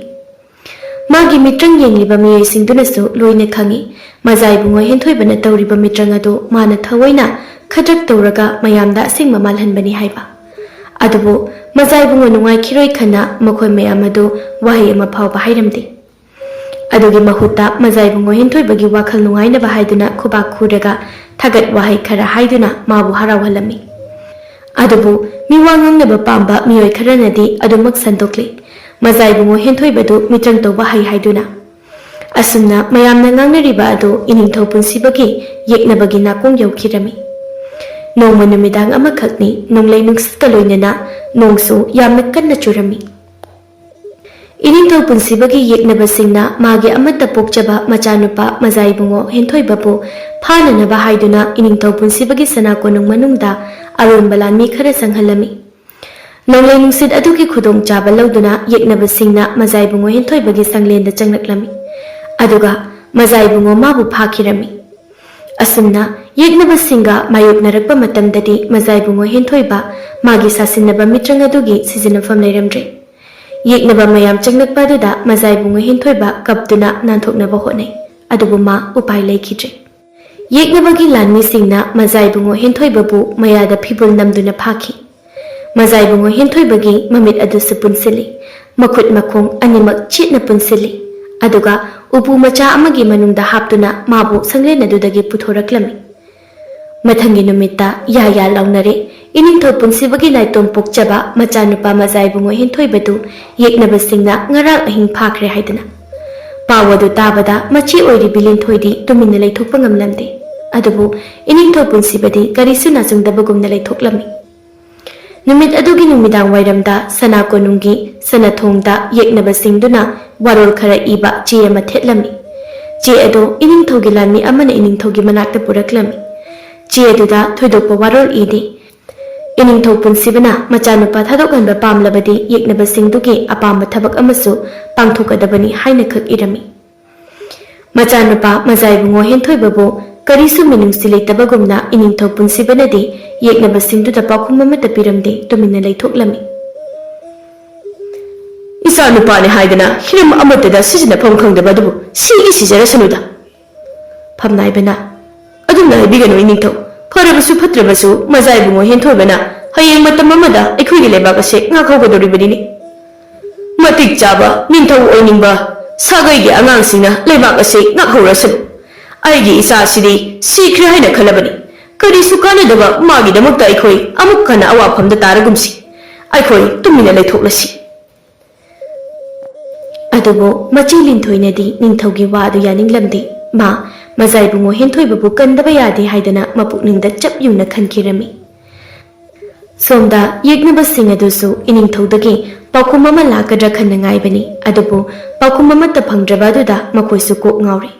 ꯃꯥꯒꯤ ꯃꯤꯇ꯭ꯔꯪ ꯌꯦꯡꯂꯤꯕ ꯃꯤꯑꯣꯏꯁꯤꯡꯗꯨꯅꯁꯨ ꯂꯣꯏꯅ ꯈꯪꯏ, ꯃꯖꯥꯏꯕꯨꯡꯉꯣ ꯍꯦꯟꯊꯣꯏꯕꯅ ꯇꯧꯔꯤꯕ ꯃꯤꯇ꯭ꯔꯪ ꯑꯗꯨ ꯃꯥꯅ ꯊꯑꯣꯏꯅ ꯈꯗ꯭ꯔꯛ ꯇꯧꯔꯒ ꯃꯌꯥꯝꯗ ꯑꯁꯦꯡꯕ ꯃꯥꯜꯍꯟꯕꯅꯤ ꯍꯥꯏꯕ꯫ ꯑꯗꯨꯕꯨ ꯃꯖꯥꯏꯕꯨꯡꯉꯣ ꯅꯨꯡꯉꯥꯏꯈꯤꯔꯣꯏ ꯈꯟꯅ ꯃꯈꯣꯏ ꯃꯌꯥꯝ ꯑꯗꯨ ꯋꯥꯍꯩ ꯑꯃ ꯐꯥꯎꯕ ꯍꯥꯏꯔꯝꯗꯦ꯫ ꯑꯗꯨꯒꯤ ꯃꯍꯨꯠꯇ ꯃꯖꯥꯏꯕꯨꯡꯉꯣ ꯍꯦꯟꯊꯣꯏꯕꯒꯤ ꯋꯥꯈꯜ ꯅꯨꯡꯉꯥꯏꯅꯕ ꯍꯥꯏꯗꯨꯅ ꯈꯨꯕꯥꯛ ꯈꯨꯔꯒ ꯊꯥꯒꯠ ꯋꯥꯍꯩ ꯈꯔ ꯍꯥꯏꯗꯨꯅ ꯃꯥꯕꯨ ꯍꯔꯥꯎꯍꯜꯂꯝꯃꯤ꯫ ꯑꯗꯨꯕꯨ ꯃꯤꯋꯥ ꯉꯥꯡꯅꯕ ꯄꯥꯝꯕ ꯃꯤꯑꯣꯏ ꯈꯔꯅꯗꯤ ꯑꯗꯨꯃꯛ ꯁꯟꯗꯣꯛꯂꯤ, ꯃꯖꯥꯏꯕꯨꯡꯉꯣ ꯍꯦꯟꯊꯣꯏꯕꯗꯨ ꯃꯤꯇ꯭ꯔꯪ ꯇꯧꯕ ꯍꯩ ꯍꯥꯏꯗꯨꯅ꯫ ꯑꯁꯨꯝꯅ ꯃꯌꯥꯝꯅ ꯉꯥꯡꯅꯔꯤꯕ ꯑꯗꯨ ꯏꯅꯤꯡꯊꯧ ꯄꯨꯟꯁꯤꯕꯒꯤ ꯌꯦꯛꯅꯕꯒꯤ ꯅꯥꯀꯣꯡ ꯌꯧꯈꯤꯔꯝꯃꯤ꯫ ꯅꯣꯡꯃ ꯅꯨꯃꯤꯗꯥꯡ ꯑꯃꯈꯛꯅꯤ, ꯅꯣꯡꯂꯩ ꯅꯨꯡꯁꯤꯠꯀ ꯂꯣꯏꯅꯅ ꯅꯣꯡꯁꯨ ꯌꯥꯝꯅ ꯀꯟꯅ ꯆꯨꯔꯝꯃꯤ꯫ ꯏꯅꯤꯡꯊꯧ ꯄꯨꯟꯁꯤꯕꯒꯤ ꯌꯦꯛꯅꯕꯁꯤꯡꯅ ꯃꯥꯒꯤ ꯑꯃꯠꯇ ꯄꯣꯛꯆꯕ ꯃꯆꯥꯅꯨꯄꯥ ꯃꯖꯥꯏꯕꯨꯡꯉꯣ ꯍꯦꯟꯊꯣꯏꯕꯕꯨ ꯐꯥꯅꯅꯕ ꯍꯥꯏꯗꯨꯅ ꯏꯅꯤꯡꯊꯧ ꯄꯨꯟꯁꯤꯕꯒꯤ ꯁꯅꯥ ꯀꯣꯅꯨꯡ ꯃꯅꯨꯡꯗ ꯑꯔꯣꯟꯕ ꯂꯥꯟꯃꯤ ꯈꯔ ꯆꯪꯍꯜꯂꯝꯃꯤ꯫ ꯅꯣꯡꯂꯩ ꯅꯨꯡꯁꯤꯠ ꯑꯗꯨꯒꯤ ꯈꯨꯗꯣꯡꯆꯥꯕ ꯂꯧꯗꯨꯅ ꯌꯦꯛꯅꯕꯁꯤꯡꯅ ꯃꯖꯥꯏꯕꯨꯡꯉꯣ ꯍꯦꯟꯊꯣꯏꯕꯒꯤ ꯁꯪꯂꯦꯟꯗ ꯆꯪꯂꯛꯂꯝꯃꯤ꯫ ꯑꯗꯨꯒ ꯃꯖꯥꯏꯕꯨꯡꯉꯣ ꯃꯥꯕꯨ ꯐꯥꯈꯤꯔꯝꯃꯤ꯫ ꯑꯁꯨꯝꯅ ꯌꯦꯛꯅꯕꯁꯤꯡꯒ ꯃꯥꯌꯣꯛꯅꯔꯛꯄ ꯃꯇꯝꯗꯗꯤ ꯃꯖꯥꯏꯕꯨꯡꯉꯣ ꯍꯦꯟꯊꯣꯏꯕ ꯃꯥꯒꯤ ꯁꯥꯁꯤꯟꯅꯕ ꯃꯤꯇ꯭ꯔꯪ ꯑꯗꯨꯒꯤ ꯁꯤꯖꯤꯟꯅꯐꯝ ꯂꯩꯔꯝꯗ꯭ꯔꯦ꯫ ꯌꯦꯛꯅꯕ ꯃꯌꯥꯝ ꯆꯪꯂꯛꯄ ꯑꯗꯨꯗ ꯃꯖꯥꯏꯕꯨꯡꯉꯣ ꯍꯦꯟꯊꯣꯏꯕ ꯀꯞꯇꯨꯅ ꯅꯥꯟꯊꯣꯛꯅꯕ ꯍꯣꯠꯅꯩ, ꯑꯗꯨꯕꯨ ꯃꯥ ꯎꯄꯥꯏ ꯂꯩꯈꯤꯗ꯭ꯔꯦ꯫ ꯌꯦꯛꯅꯕꯒꯤ ꯂꯥꯟꯃꯤꯁꯤꯡꯅ ꯃꯖꯥꯏꯕꯨꯡꯉꯣ ꯍꯦꯟꯊꯣꯏꯕꯕꯨ ꯃꯌꯥꯗ ꯐꯤꯕꯨꯜ ꯅꯝꯗꯨꯅ ꯐꯥꯈꯤ꯫ ꯃꯖꯥꯏꯕꯨꯡꯉꯣ ꯍꯦꯟꯊꯣꯏꯕꯒꯤ ꯃꯃꯤꯠ ꯑꯗꯨꯁꯨ ꯄꯨꯟꯁꯤꯜꯂꯤ, ꯃꯈꯨꯠ ꯃꯈꯣꯡ ꯑꯅꯤꯃꯛ ꯆꯦꯠꯅ ꯄꯨꯟꯁꯤꯜꯂꯤ, ꯑꯗꯨꯒ ꯎꯄꯨ ꯃꯆꯥ ꯑꯃꯒꯤ ꯃꯅꯨꯡꯗ ꯍꯥꯞꯇꯨꯅ ꯃꯥꯕꯨ ꯁꯪꯂꯦꯟ ꯑꯗꯨꯗꯒꯤ ꯄꯨꯊꯣꯔꯛꯂꯝꯃꯤ꯫ ꯃꯊꯪꯒꯤ ꯅꯨꯃꯤꯠꯇ ꯌꯥ ꯌꯥ ꯂꯥꯎꯅꯔꯦ, ꯏꯅꯤꯡꯊꯧ ꯄꯨꯟꯁꯤꯕꯒꯤ ꯅꯥꯏꯇꯣꯝ ꯄꯣꯛꯆꯕ ꯃꯆꯥꯅꯨꯄꯥ ꯃꯖꯥꯏꯕꯨꯡꯉꯣ ꯍꯦꯟꯊꯣꯏꯕꯗꯨ ꯌꯦꯛꯅꯕꯁꯤꯡꯅ ꯉꯔꯥꯡ ꯑꯍꯤꯡ ꯐꯥꯈ꯭ꯔꯦ ꯍꯥꯏꯗꯨꯅ꯫ ꯄꯥꯎ ꯑꯗꯨ ꯇꯥꯕꯗ ꯃꯆꯦ ꯑꯣꯏꯔꯤꯕꯤ ꯂꯤꯟꯊꯣꯏꯗꯤ ꯇꯨꯃꯤꯟꯅ ꯂꯩꯊꯣꯛꯄ ꯉꯝꯂꯝꯗꯦ꯫ ꯑꯗꯨꯕꯨ ꯏꯅꯤꯡꯊꯧ ꯄꯨꯟꯁꯤꯕꯗꯤ ꯀꯔꯤꯁꯨ ꯅꯥꯆꯨꯡꯗꯕꯒꯨꯝꯅ ꯂꯩꯊꯣꯛꯂꯝꯃꯤ꯫ ꯅꯨꯃꯤꯠ ꯑꯗꯨꯒꯤ ꯅꯨꯃꯤꯗꯥꯡ ꯋꯥꯏꯔꯝꯗ ꯁꯅꯥ ꯀꯣꯅꯨꯡꯒꯤ ꯁꯅꯥꯊꯣꯡꯗ ꯌꯦꯛꯅꯕꯁꯤꯡꯗꯨꯅ ꯋꯥꯔꯣꯜ ꯈꯔ ꯏꯕ ꯆꯦ ꯑꯃ ꯊꯦꯠꯂꯝꯃꯤ꯫ ꯆꯦ ꯑꯗꯨ ꯏꯅꯤꯡꯊꯧꯒꯤ ꯂꯥꯟꯃꯤ ꯑꯃꯅ ꯏꯅꯤꯡꯊꯧꯒꯤ ꯃꯅꯥꯛꯇ ꯄꯨꯔꯛꯂꯝꯃꯤ꯫ ꯆꯦ ꯑꯗꯨꯗ ꯊꯣꯏꯗꯣꯛꯄ ꯋꯥꯔꯣꯜ ꯏꯗꯦ꯫ ꯏꯅꯤꯡꯊꯧ ꯄꯨꯟꯁꯤꯕꯅ ꯃꯆꯥꯅꯨꯄꯥ ꯊꯥꯗꯣꯛꯍꯟꯕ ꯄꯥꯝꯂꯕꯗꯤ ꯌꯦꯛꯅꯕꯁꯤꯡꯗꯨꯒꯤ ꯑꯄꯥꯝꯕ ꯊꯕꯛ ꯑꯃꯁꯨ ꯄꯥꯡꯊꯣꯛꯀꯗꯕꯅꯤ ꯍꯥꯏꯅ ꯈꯛ ꯏꯔꯝꯃꯤ꯫ ꯃꯆꯥꯅꯨꯄꯥ ꯃꯖꯥꯏꯕꯨꯡꯉꯣ ꯍꯦꯟꯊꯣꯏꯕꯕꯨ ꯀꯔꯤꯁꯨ ꯃꯤꯅꯨꯡꯁꯤ ꯂꯩꯇꯕꯒꯨꯝꯅ ꯏꯅꯤꯡꯊꯧ ꯄꯨꯟꯁꯤꯕꯅꯗꯤ ꯌꯦꯛꯅꯕꯁꯤꯡꯗꯨꯗ ꯄꯥꯎꯈꯨꯝ ꯑꯃꯠꯇ ꯄꯤꯔꯝꯗꯦ, ꯇꯨꯃꯤꯟꯅ ꯂꯩꯊꯣꯛꯂꯝꯃꯤ꯫ "ꯏꯆꯥ ꯅꯨꯄꯥꯅꯤ ꯍꯥꯏꯗꯅ ꯍꯤꯔꯝ ꯑꯃꯠꯇꯗ ꯁꯤꯖꯤꯟꯅꯐꯝ ꯈꯪꯗꯕ ꯑꯗꯨꯕꯨ ꯁꯤꯒꯤ ꯁꯤꯖꯔꯁꯅꯨꯗ꯫" ꯐꯝꯅꯥꯏꯕꯅ, "ꯑꯗꯨꯝꯅ ꯍꯥꯏꯕꯤꯒꯅꯨ ꯏꯅꯤꯡꯊꯧ꯫ ꯐꯔꯕꯁꯨ ꯐꯠꯇ꯭ꯔꯕꯁꯨ ꯃꯖꯥꯏꯕꯨꯡꯉꯣ ꯍꯦꯟꯊꯣꯏꯕꯅ ꯍꯌꯦꯡ ꯃꯇꯝ ꯑꯃꯗ ꯑꯩꯈꯣꯏꯒꯤ ꯂꯩꯕꯥꯛ ꯑꯁꯦ ꯉꯥꯛꯍꯧꯒꯗꯧꯔꯤꯕꯅꯤꯅꯦ꯫ ꯃꯇꯤꯛ ꯆꯥꯕ ꯅꯤꯡꯊꯧ ꯑꯣꯏꯅꯤꯡꯕ ꯁꯥꯒꯩꯒꯤ ꯑꯉꯥꯡꯁꯤꯡꯅ ꯂꯩꯕꯥꯛ ꯑꯁꯤ ꯉꯥꯛꯍꯧꯔꯁꯅꯨ꯫ ꯑꯩꯒꯤ ꯏꯆꯥꯁꯤꯗꯤ ꯁꯤꯈ꯭ꯔꯦ ꯍꯥꯏꯅ ꯈꯜꯂꯕꯅꯤ꯫ ꯀꯔꯤꯁꯨ ꯀꯥꯟꯅꯗꯕ ꯃꯥꯒꯤꯗꯃꯛꯇ ꯑꯩꯈꯣꯏ ꯑꯃꯨꯛ ꯍꯟꯅ ꯑꯋꯥꯐꯝꯗ ꯇꯥꯔꯒꯨꯝꯁꯤ꯫ ꯑꯩꯈꯣꯏ ꯇꯨꯃꯤꯟꯅ ꯂꯩꯊꯣꯛꯂꯁꯤ꯫" ꯑꯗꯨꯕꯨ ꯃꯆꯦ ꯂꯤꯟꯊꯣꯏꯅꯗꯤ ꯅꯤꯡꯊꯧꯒꯤ ꯋꯥ ꯑꯗꯨ ꯌꯥꯅꯤꯡꯂꯝꯗꯦ꯫ ꯃꯥ ꯃꯖꯥꯏꯕꯨꯡꯉꯣ ꯍꯦꯟꯊꯣꯏꯕꯕꯨ ꯀꯟꯗꯕ ꯌꯥꯗꯦ ꯍꯥꯏꯗꯅ ꯃꯄꯨꯛꯅꯤꯡꯗ ꯆꯞ ꯌꯨꯡꯅ ꯈꯟꯈꯤꯔꯝꯃꯤ꯫ ꯁꯣꯝꯗ ꯌꯦꯛꯅꯕꯁꯤꯡ ꯑꯗꯨꯁꯨ ꯏꯅꯤꯡꯊꯧꯗꯒꯤ ꯄꯥꯎꯈꯨꯝ ꯑꯃ ꯂꯥꯛꯀꯗ꯭ꯔꯥ ꯈꯟꯅ ꯉꯥꯏꯕꯅꯤ꯫ ꯑꯗꯨꯕꯨ ꯄꯥꯎꯈꯨꯝ ꯑꯃꯠꯇ ꯐꯪꯗ꯭ꯔꯕ ꯑꯗꯨꯗ ꯃꯈꯣꯏꯁꯨ ꯀꯣꯛ ꯉꯥꯎꯔꯤ꯫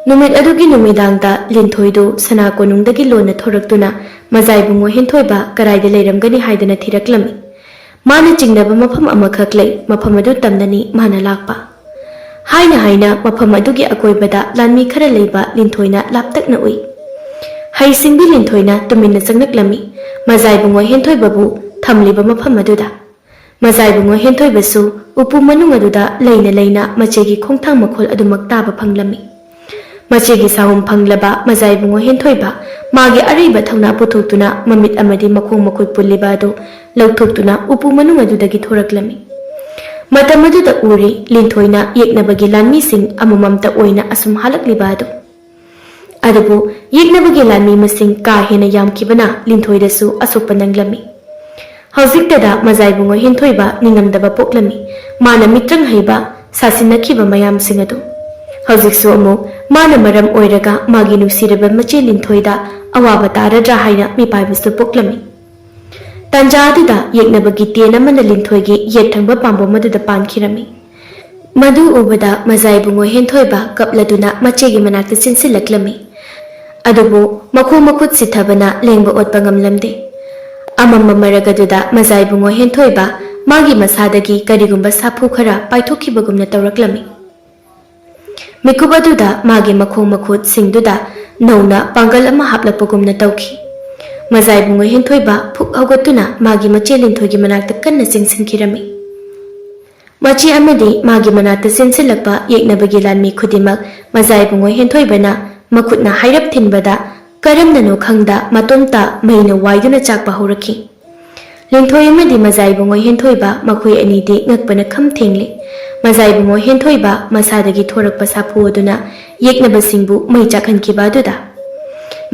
ꯅꯨꯃꯤꯠ ꯑꯗꯨꯒꯤ ꯅꯨꯃꯤꯗꯥꯡꯗ ꯂꯤꯟꯊꯣꯏꯗꯨ ꯁꯅꯥ ꯀꯣꯅꯨꯡꯗꯒꯤ ꯂꯣꯟꯅ ꯊꯣꯔꯛꯇꯨꯅ ꯃꯖꯥꯏꯕꯨꯡꯉꯣ ꯍꯦꯟꯊꯣꯏꯕ ꯀꯗꯥꯏꯗ ꯂꯩꯔꯝꯒꯅꯤ ꯍꯥꯏꯗꯅ ꯊꯤꯔꯛꯂꯝꯃꯤ꯫ ꯃꯥꯅ ꯆꯤꯡꯅꯕ ꯃꯐꯝ ꯑꯃꯈꯛ ꯂꯩ, ꯃꯐꯝ ꯑꯗꯨ ꯇꯝꯅꯅꯤ ꯃꯥꯅ ꯂꯥꯛꯄ꯫ ꯍꯥꯏꯅ ꯍꯥꯏꯅ ꯃꯐꯝ ꯑꯗꯨꯒꯤ ꯑꯀꯣꯏꯕꯗ ꯂꯥꯟꯃꯤ ꯈꯔ ꯂꯩꯕ ꯂꯤꯟꯊꯣꯏꯅ ꯂꯥꯞꯇꯛꯅ ꯎꯏ꯫ ꯍꯩꯁꯤꯡꯕꯤ ꯂꯤꯟꯊꯣꯏꯅ ꯇꯨꯃꯤꯟꯅ ꯆꯪꯂꯛꯂꯝꯃꯤ, ꯃꯖꯥꯏꯕꯨꯡꯉꯣ ꯍꯦꯟꯊꯣꯏꯕꯕꯨ ꯊꯝꯂꯤꯕ ꯃꯐꯝ ꯑꯗꯨꯗ꯫ ꯃꯖꯥꯏꯕꯨꯡꯉꯣ ꯍꯦꯟꯊꯣꯏꯕꯁꯨ ꯎꯄꯨ ꯃꯅꯨꯡ ꯑꯗꯨꯗ ꯂꯩꯅ ꯂꯩꯅ ꯃꯆꯦꯒꯤ ꯈꯣꯡꯊꯥꯡ ꯃꯈꯣꯜ ꯑꯗꯨꯃꯛ ꯇꯥꯕ ꯐꯪꯂꯝꯃꯤ꯫ ꯃꯆꯦꯒꯤ ꯁꯥꯍꯨꯝ ꯐꯪꯂꯕ ꯃꯖꯥꯏꯕꯨꯡꯉꯣ ꯍꯦꯟꯊꯣꯏꯕ ꯃꯥꯒꯤ ꯑꯔꯩꯕ ꯊꯧꯅꯥ ꯄꯨꯊꯣꯛꯇꯨꯅ ꯃꯃꯤꯠ ꯑꯃꯗꯤ ꯃꯈꯣꯡ ꯃꯈꯨꯠ ꯄꯨꯜꯂꯤꯕ ꯑꯗꯨ ꯂꯧꯊꯣꯛꯇꯨꯅ ꯎꯄꯨ ꯃꯅꯨꯡ ꯑꯗꯨꯗꯒꯤ ꯊꯣꯔꯛꯂꯝꯃꯤ꯫ ꯃꯇꯝ ꯑꯗꯨꯗ ꯎꯔꯤ ꯂꯤꯟꯊꯣꯏꯅ ꯌꯦꯛꯅꯕꯒꯤ ꯂꯥꯟꯃꯤꯁꯤꯡ ꯑꯃꯃꯝꯇ ꯑꯣꯏꯅ ꯑꯁꯨꯝ ꯍꯜꯂꯛꯂꯤꯕ ꯑꯗꯨ꯫ ꯑꯗꯨꯕꯨ ꯌꯦꯛꯅꯕꯒꯤ ꯂꯥꯟꯃꯤ ꯃꯁꯤꯡ ꯀꯥ ꯍꯦꯟꯅ ꯌꯥꯝꯈꯤꯕꯅ ꯂꯤꯟꯊꯣꯏꯗꯁꯨ ꯑꯁꯣꯛꯄ ꯅꯪꯂꯝꯃꯤ꯫ ꯍꯧꯖꯤꯛꯇꯗ ꯃꯖꯥꯏꯕꯨꯡꯉꯣ ꯍꯦꯟꯊꯣꯏꯕ ꯅꯤꯡꯉꯝꯗꯕ ꯄꯣꯛꯂꯝꯃꯤ꯫ ꯃꯥꯅ ꯃꯤꯇ꯭ꯔꯪ ꯍꯩꯕ ꯁꯥꯁꯤꯟꯅꯈꯤꯕ ꯃꯌꯥꯝꯁꯤꯡ ꯑꯗꯨ꯫ ꯍꯧꯖꯤꯛꯁꯨ ꯑꯃꯨꯛ ꯃꯥꯅ ꯃꯔꯝ ꯑꯣꯏꯔꯒ ꯃꯥꯒꯤ ꯅꯨꯡꯁꯤꯔꯕ ꯃꯆꯦ ꯂꯤꯟꯊꯣꯏꯗ ꯑꯋꯥꯕ ꯇꯥꯔꯗ꯭ꯔꯥ ꯍꯥꯏꯅ ꯃꯤꯄꯥꯏꯕꯁꯨ ꯄꯣꯛꯂꯝꯃꯤ꯫ ꯇꯥꯟꯖꯥ ꯑꯗꯨꯗ ꯌꯦꯛꯅꯕꯒꯤ ꯇꯦꯟ ꯑꯃꯅ ꯂꯤꯟꯊꯣꯏꯒꯤ ꯌꯦꯠ ꯊꯪꯕ ꯄꯥꯝꯕꯣꯝ ꯑꯗꯨꯗ ꯄꯥꯟꯈꯤꯔꯝꯃꯤ꯫ ꯃꯗꯨ ꯎꯕꯗ ꯃꯖꯥ ꯏꯕꯨꯡꯉꯣ ꯍꯦꯟꯊꯣꯏꯕ ꯀꯞꯂꯗꯨꯅ ꯃꯆꯦꯒꯤ ꯃꯅꯥꯛꯇ ꯆꯦꯟꯁꯤꯜꯂꯛꯂꯝꯃꯤ꯫ ꯑꯗꯨꯕꯨ ꯃꯈꯣꯡ ꯃꯈꯨꯠ ꯁꯤꯊꯕꯅ ꯂꯦꯡꯕ ꯑꯣꯠꯄ ꯉꯝꯂꯝꯗꯦ꯫ ꯑꯃꯝꯕ ꯃꯔꯛ ꯑꯗꯨꯗ ꯃꯖꯥ ꯏꯕꯨꯡꯉꯣ ꯍꯦꯟꯊꯣꯏꯕ ꯃꯥꯒꯤ ꯃꯁꯥꯗꯒꯤ ꯀꯔꯤꯒꯨꯝꯕ ꯁꯥꯐꯨ ꯈꯔ ꯄꯥꯏꯊꯣꯛꯈꯤꯕꯒꯨꯝꯅ ꯇꯧꯔꯛꯂꯝꯃꯤ꯫ ꯃꯤꯀꯨꯞ ꯑꯗꯨꯗ ꯃꯥꯒꯤ ꯃꯈꯣꯡ ꯃꯈꯨꯠꯁꯤꯡꯗꯨꯗ ꯅꯧꯅ ꯄꯥꯡꯒꯜ ꯑꯃ ꯍꯥꯞꯂꯛꯄꯒꯨꯝꯅ ꯇꯧꯈꯤ꯫ ꯃꯖꯥ ꯏꯕꯨꯡꯉꯣ ꯍꯦꯟꯊꯣꯏꯕ ꯐꯨꯛ ꯍꯧꯒꯠꯇꯨꯅ ꯃꯥꯒꯤ ꯃꯆꯦ ꯂꯤꯟꯊꯣꯏꯒꯤ ꯃꯅꯥꯛꯇ ꯀꯟꯅ ꯆꯦꯟꯁꯤꯟꯈꯤꯔꯝꯃꯤ꯫ ꯃꯆꯦ ꯑꯃꯗꯤ ꯃꯥꯒꯤ ꯃꯅꯥꯛꯇ ꯆꯦꯟꯁꯤꯜꯂꯛꯄ ꯌꯦꯛꯅꯕꯒꯤ ꯂꯥꯟꯃꯤ ꯈꯨꯗꯤꯡꯃꯛ ꯃꯖꯥ ꯏꯕꯨꯡꯉꯣ ꯍꯦꯟꯊꯣꯏꯕꯅ ꯃꯈꯨꯠꯅ ꯍꯥꯏꯔꯞ ꯊꯤꯟꯕꯗ ꯀꯔꯝꯅꯅꯣ ꯈꯪꯗ ꯃꯇꯣꯝꯇ ꯃꯩꯅ ꯋꯥꯏꯗꯨꯅ ꯆꯥꯛꯄ ꯍꯧꯔꯛꯈꯤ꯫ ꯂꯤꯟꯊꯣꯏ ꯑꯃꯗꯤ ꯃꯖꯥ ꯏꯕꯨꯡꯉꯣ ꯍꯦꯟꯊꯣꯏꯕ ꯃꯈꯣꯏ ꯑꯅꯤꯗꯤ ꯉꯛꯄꯅ ꯈꯝ ꯊꯦꯡꯂꯦ꯫ ꯃꯖꯥ ꯏꯕꯨꯡꯉꯣ ꯍꯦꯟꯊꯣꯏꯕ ꯃꯁꯥꯗꯒꯤ ꯊꯣꯔꯛꯄ ꯁꯥꯐꯨ ꯑꯗꯨꯅ ꯌꯦꯛꯅꯕꯁꯤꯡꯕꯨ ꯃꯩ ꯆꯥꯛꯍꯟꯈꯤꯕ ꯑꯗꯨꯗ꯫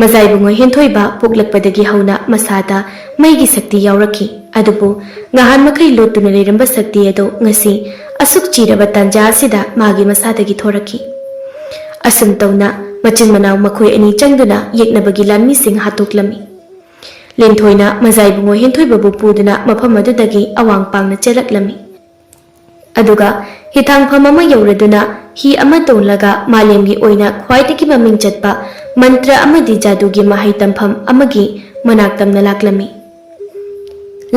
ꯃꯖꯥ ꯏꯕꯨꯡꯉꯣ ꯍꯦꯟꯊꯣꯏꯕ ꯄꯣꯛꯂꯛꯄꯗꯒꯤ ꯍꯧꯅ ꯃꯁꯥꯗ ꯃꯩꯒꯤ ꯁꯛꯇꯤ ꯌꯥꯎꯔꯛꯈꯤ꯫ ꯑꯗꯨꯕꯨ ꯉꯍꯥꯟ ꯃꯈꯩ ꯂꯣꯠꯇꯨꯅ ꯂꯩꯔꯝꯕ ꯁꯛꯇꯤ ꯑꯗꯨ ꯉꯁꯤ ꯑꯁꯨꯛ ꯆꯤꯔꯕ ꯇꯥꯟꯖꯥ ꯑꯁꯤꯗ ꯃꯥꯒꯤ ꯃꯁꯥꯗꯒꯤ ꯊꯣꯔꯛꯈꯤ꯫ ꯑꯁꯨꯝ ꯇꯧꯅ ꯃꯆꯤꯟ ꯃꯅꯥꯎ ꯃꯈꯣꯏ ꯑꯅꯤ ꯆꯪꯗꯨꯅ ꯌꯦꯛꯅꯕꯒꯤ ꯂꯥꯟꯃꯤꯁꯤꯡ ꯍꯥꯠꯇꯣꯛꯂꯝꯃꯤ꯫ ꯂꯤꯟꯊꯣꯏꯅ ꯃꯖꯥ ꯏꯕꯨꯡꯉꯣ ꯍꯦꯟꯊꯣꯏꯕꯕꯨ ꯄꯨꯗꯨꯅ ꯃꯐꯝ ꯑꯗꯨꯗꯒꯤ ꯑꯋꯥꯡ ꯄꯥꯡꯅ ꯆꯦꯜꯂꯛꯂꯝꯃꯤ꯫ ꯑꯗꯨꯒ ꯍꯤꯊꯥꯡꯐꯝ ꯑꯃ ꯌꯧꯔꯗꯨꯅ ꯍꯤ ꯑꯃ ꯇꯣꯡꯂꯒ ꯃꯥꯂꯦꯝꯒꯤ ꯑꯣꯏꯅ ꯈ꯭ꯋꯥꯏꯗꯒꯤ ꯃꯃꯤꯡ ꯆꯠꯄ ꯃꯟꯇ꯭ꯔ ꯑꯃꯗꯤ ꯖꯥꯗꯨꯒꯤ ꯃꯍꯩ ꯇꯝꯐꯝ ꯑꯃꯒꯤ ꯃꯅꯥꯛ ꯇꯝꯅ ꯂꯥꯛꯂꯝꯃꯤ꯫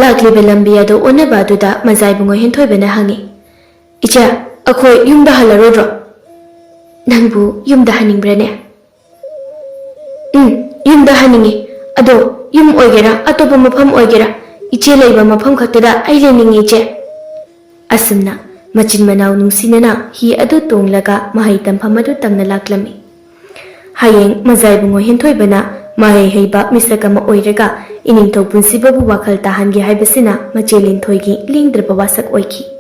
ꯂꯥꯛꯂꯤꯕ ꯂꯝꯕꯤ ꯑꯗꯨ ꯑꯣꯟꯅꯕ ꯑꯗꯨꯗ ꯃꯖꯥ ꯏꯕꯨꯡꯉꯣ ꯍꯦꯟꯊꯣꯏꯕꯅ ꯍꯪꯉꯤ, "ꯏꯆꯦ, ꯑꯩꯈꯣꯏ ꯌꯨꯝꯗ ꯍꯜꯂꯔꯣꯏꯗ꯭ꯔꯣ?" "ꯅꯪꯕꯨ ꯌꯨꯝꯗ ꯍꯟꯅꯤꯡꯕ꯭ꯔꯅꯦ?" "ꯎꯝ, ꯌꯨꯝꯗ ꯍꯟꯅꯤꯡꯉꯤ꯫ ꯑꯗꯣ ꯌꯨꯝ ꯑꯣꯏꯒꯦꯔꯥ, ꯑꯇꯣꯞꯄ ꯃꯐꯝ ꯑꯣꯏꯒꯦꯔꯥ, ꯏꯆꯦ ꯂꯩꯕ ꯃꯐꯝ ꯈꯛꯇꯗ ꯑꯩ ꯂꯩꯅꯤꯡꯉꯤ, ꯏꯆꯦ꯫" ꯑꯁꯨꯝꯅ ꯃꯆꯤꯟ ꯃꯅꯥꯎ ꯅꯨꯡꯁꯤꯅꯅ ꯍꯤ ꯑꯗꯨ ꯇꯣꯡꯂꯒ ꯃꯍꯩ ꯇꯝꯐꯝ ꯑꯗꯨ ꯇꯝꯅ ꯂꯥꯛꯂꯝꯃꯤ꯫ ꯍꯌꯦꯡ ꯃꯖꯥ ꯏꯕꯨꯡꯉꯣ ꯍꯦꯟꯊꯣꯏꯕꯅ ꯃꯍꯩ ꯍꯩꯕ ꯃꯤꯁꯛ ꯑꯃ ꯑꯣꯏꯔꯒ ꯏꯅꯤꯡꯊꯧ ꯄꯨꯟꯁꯤꯕꯕꯨ ꯋꯥꯈꯜ ꯇꯥꯍꯟꯒꯦ ꯍꯥꯏꯕꯁꯤꯅ ꯃꯆꯦ ꯂꯤꯟꯊꯣꯏꯒꯤ ꯂꯦꯡꯗ꯭ꯔꯕ ꯋꯥꯁꯛ ꯑꯣꯏꯈꯤ꯫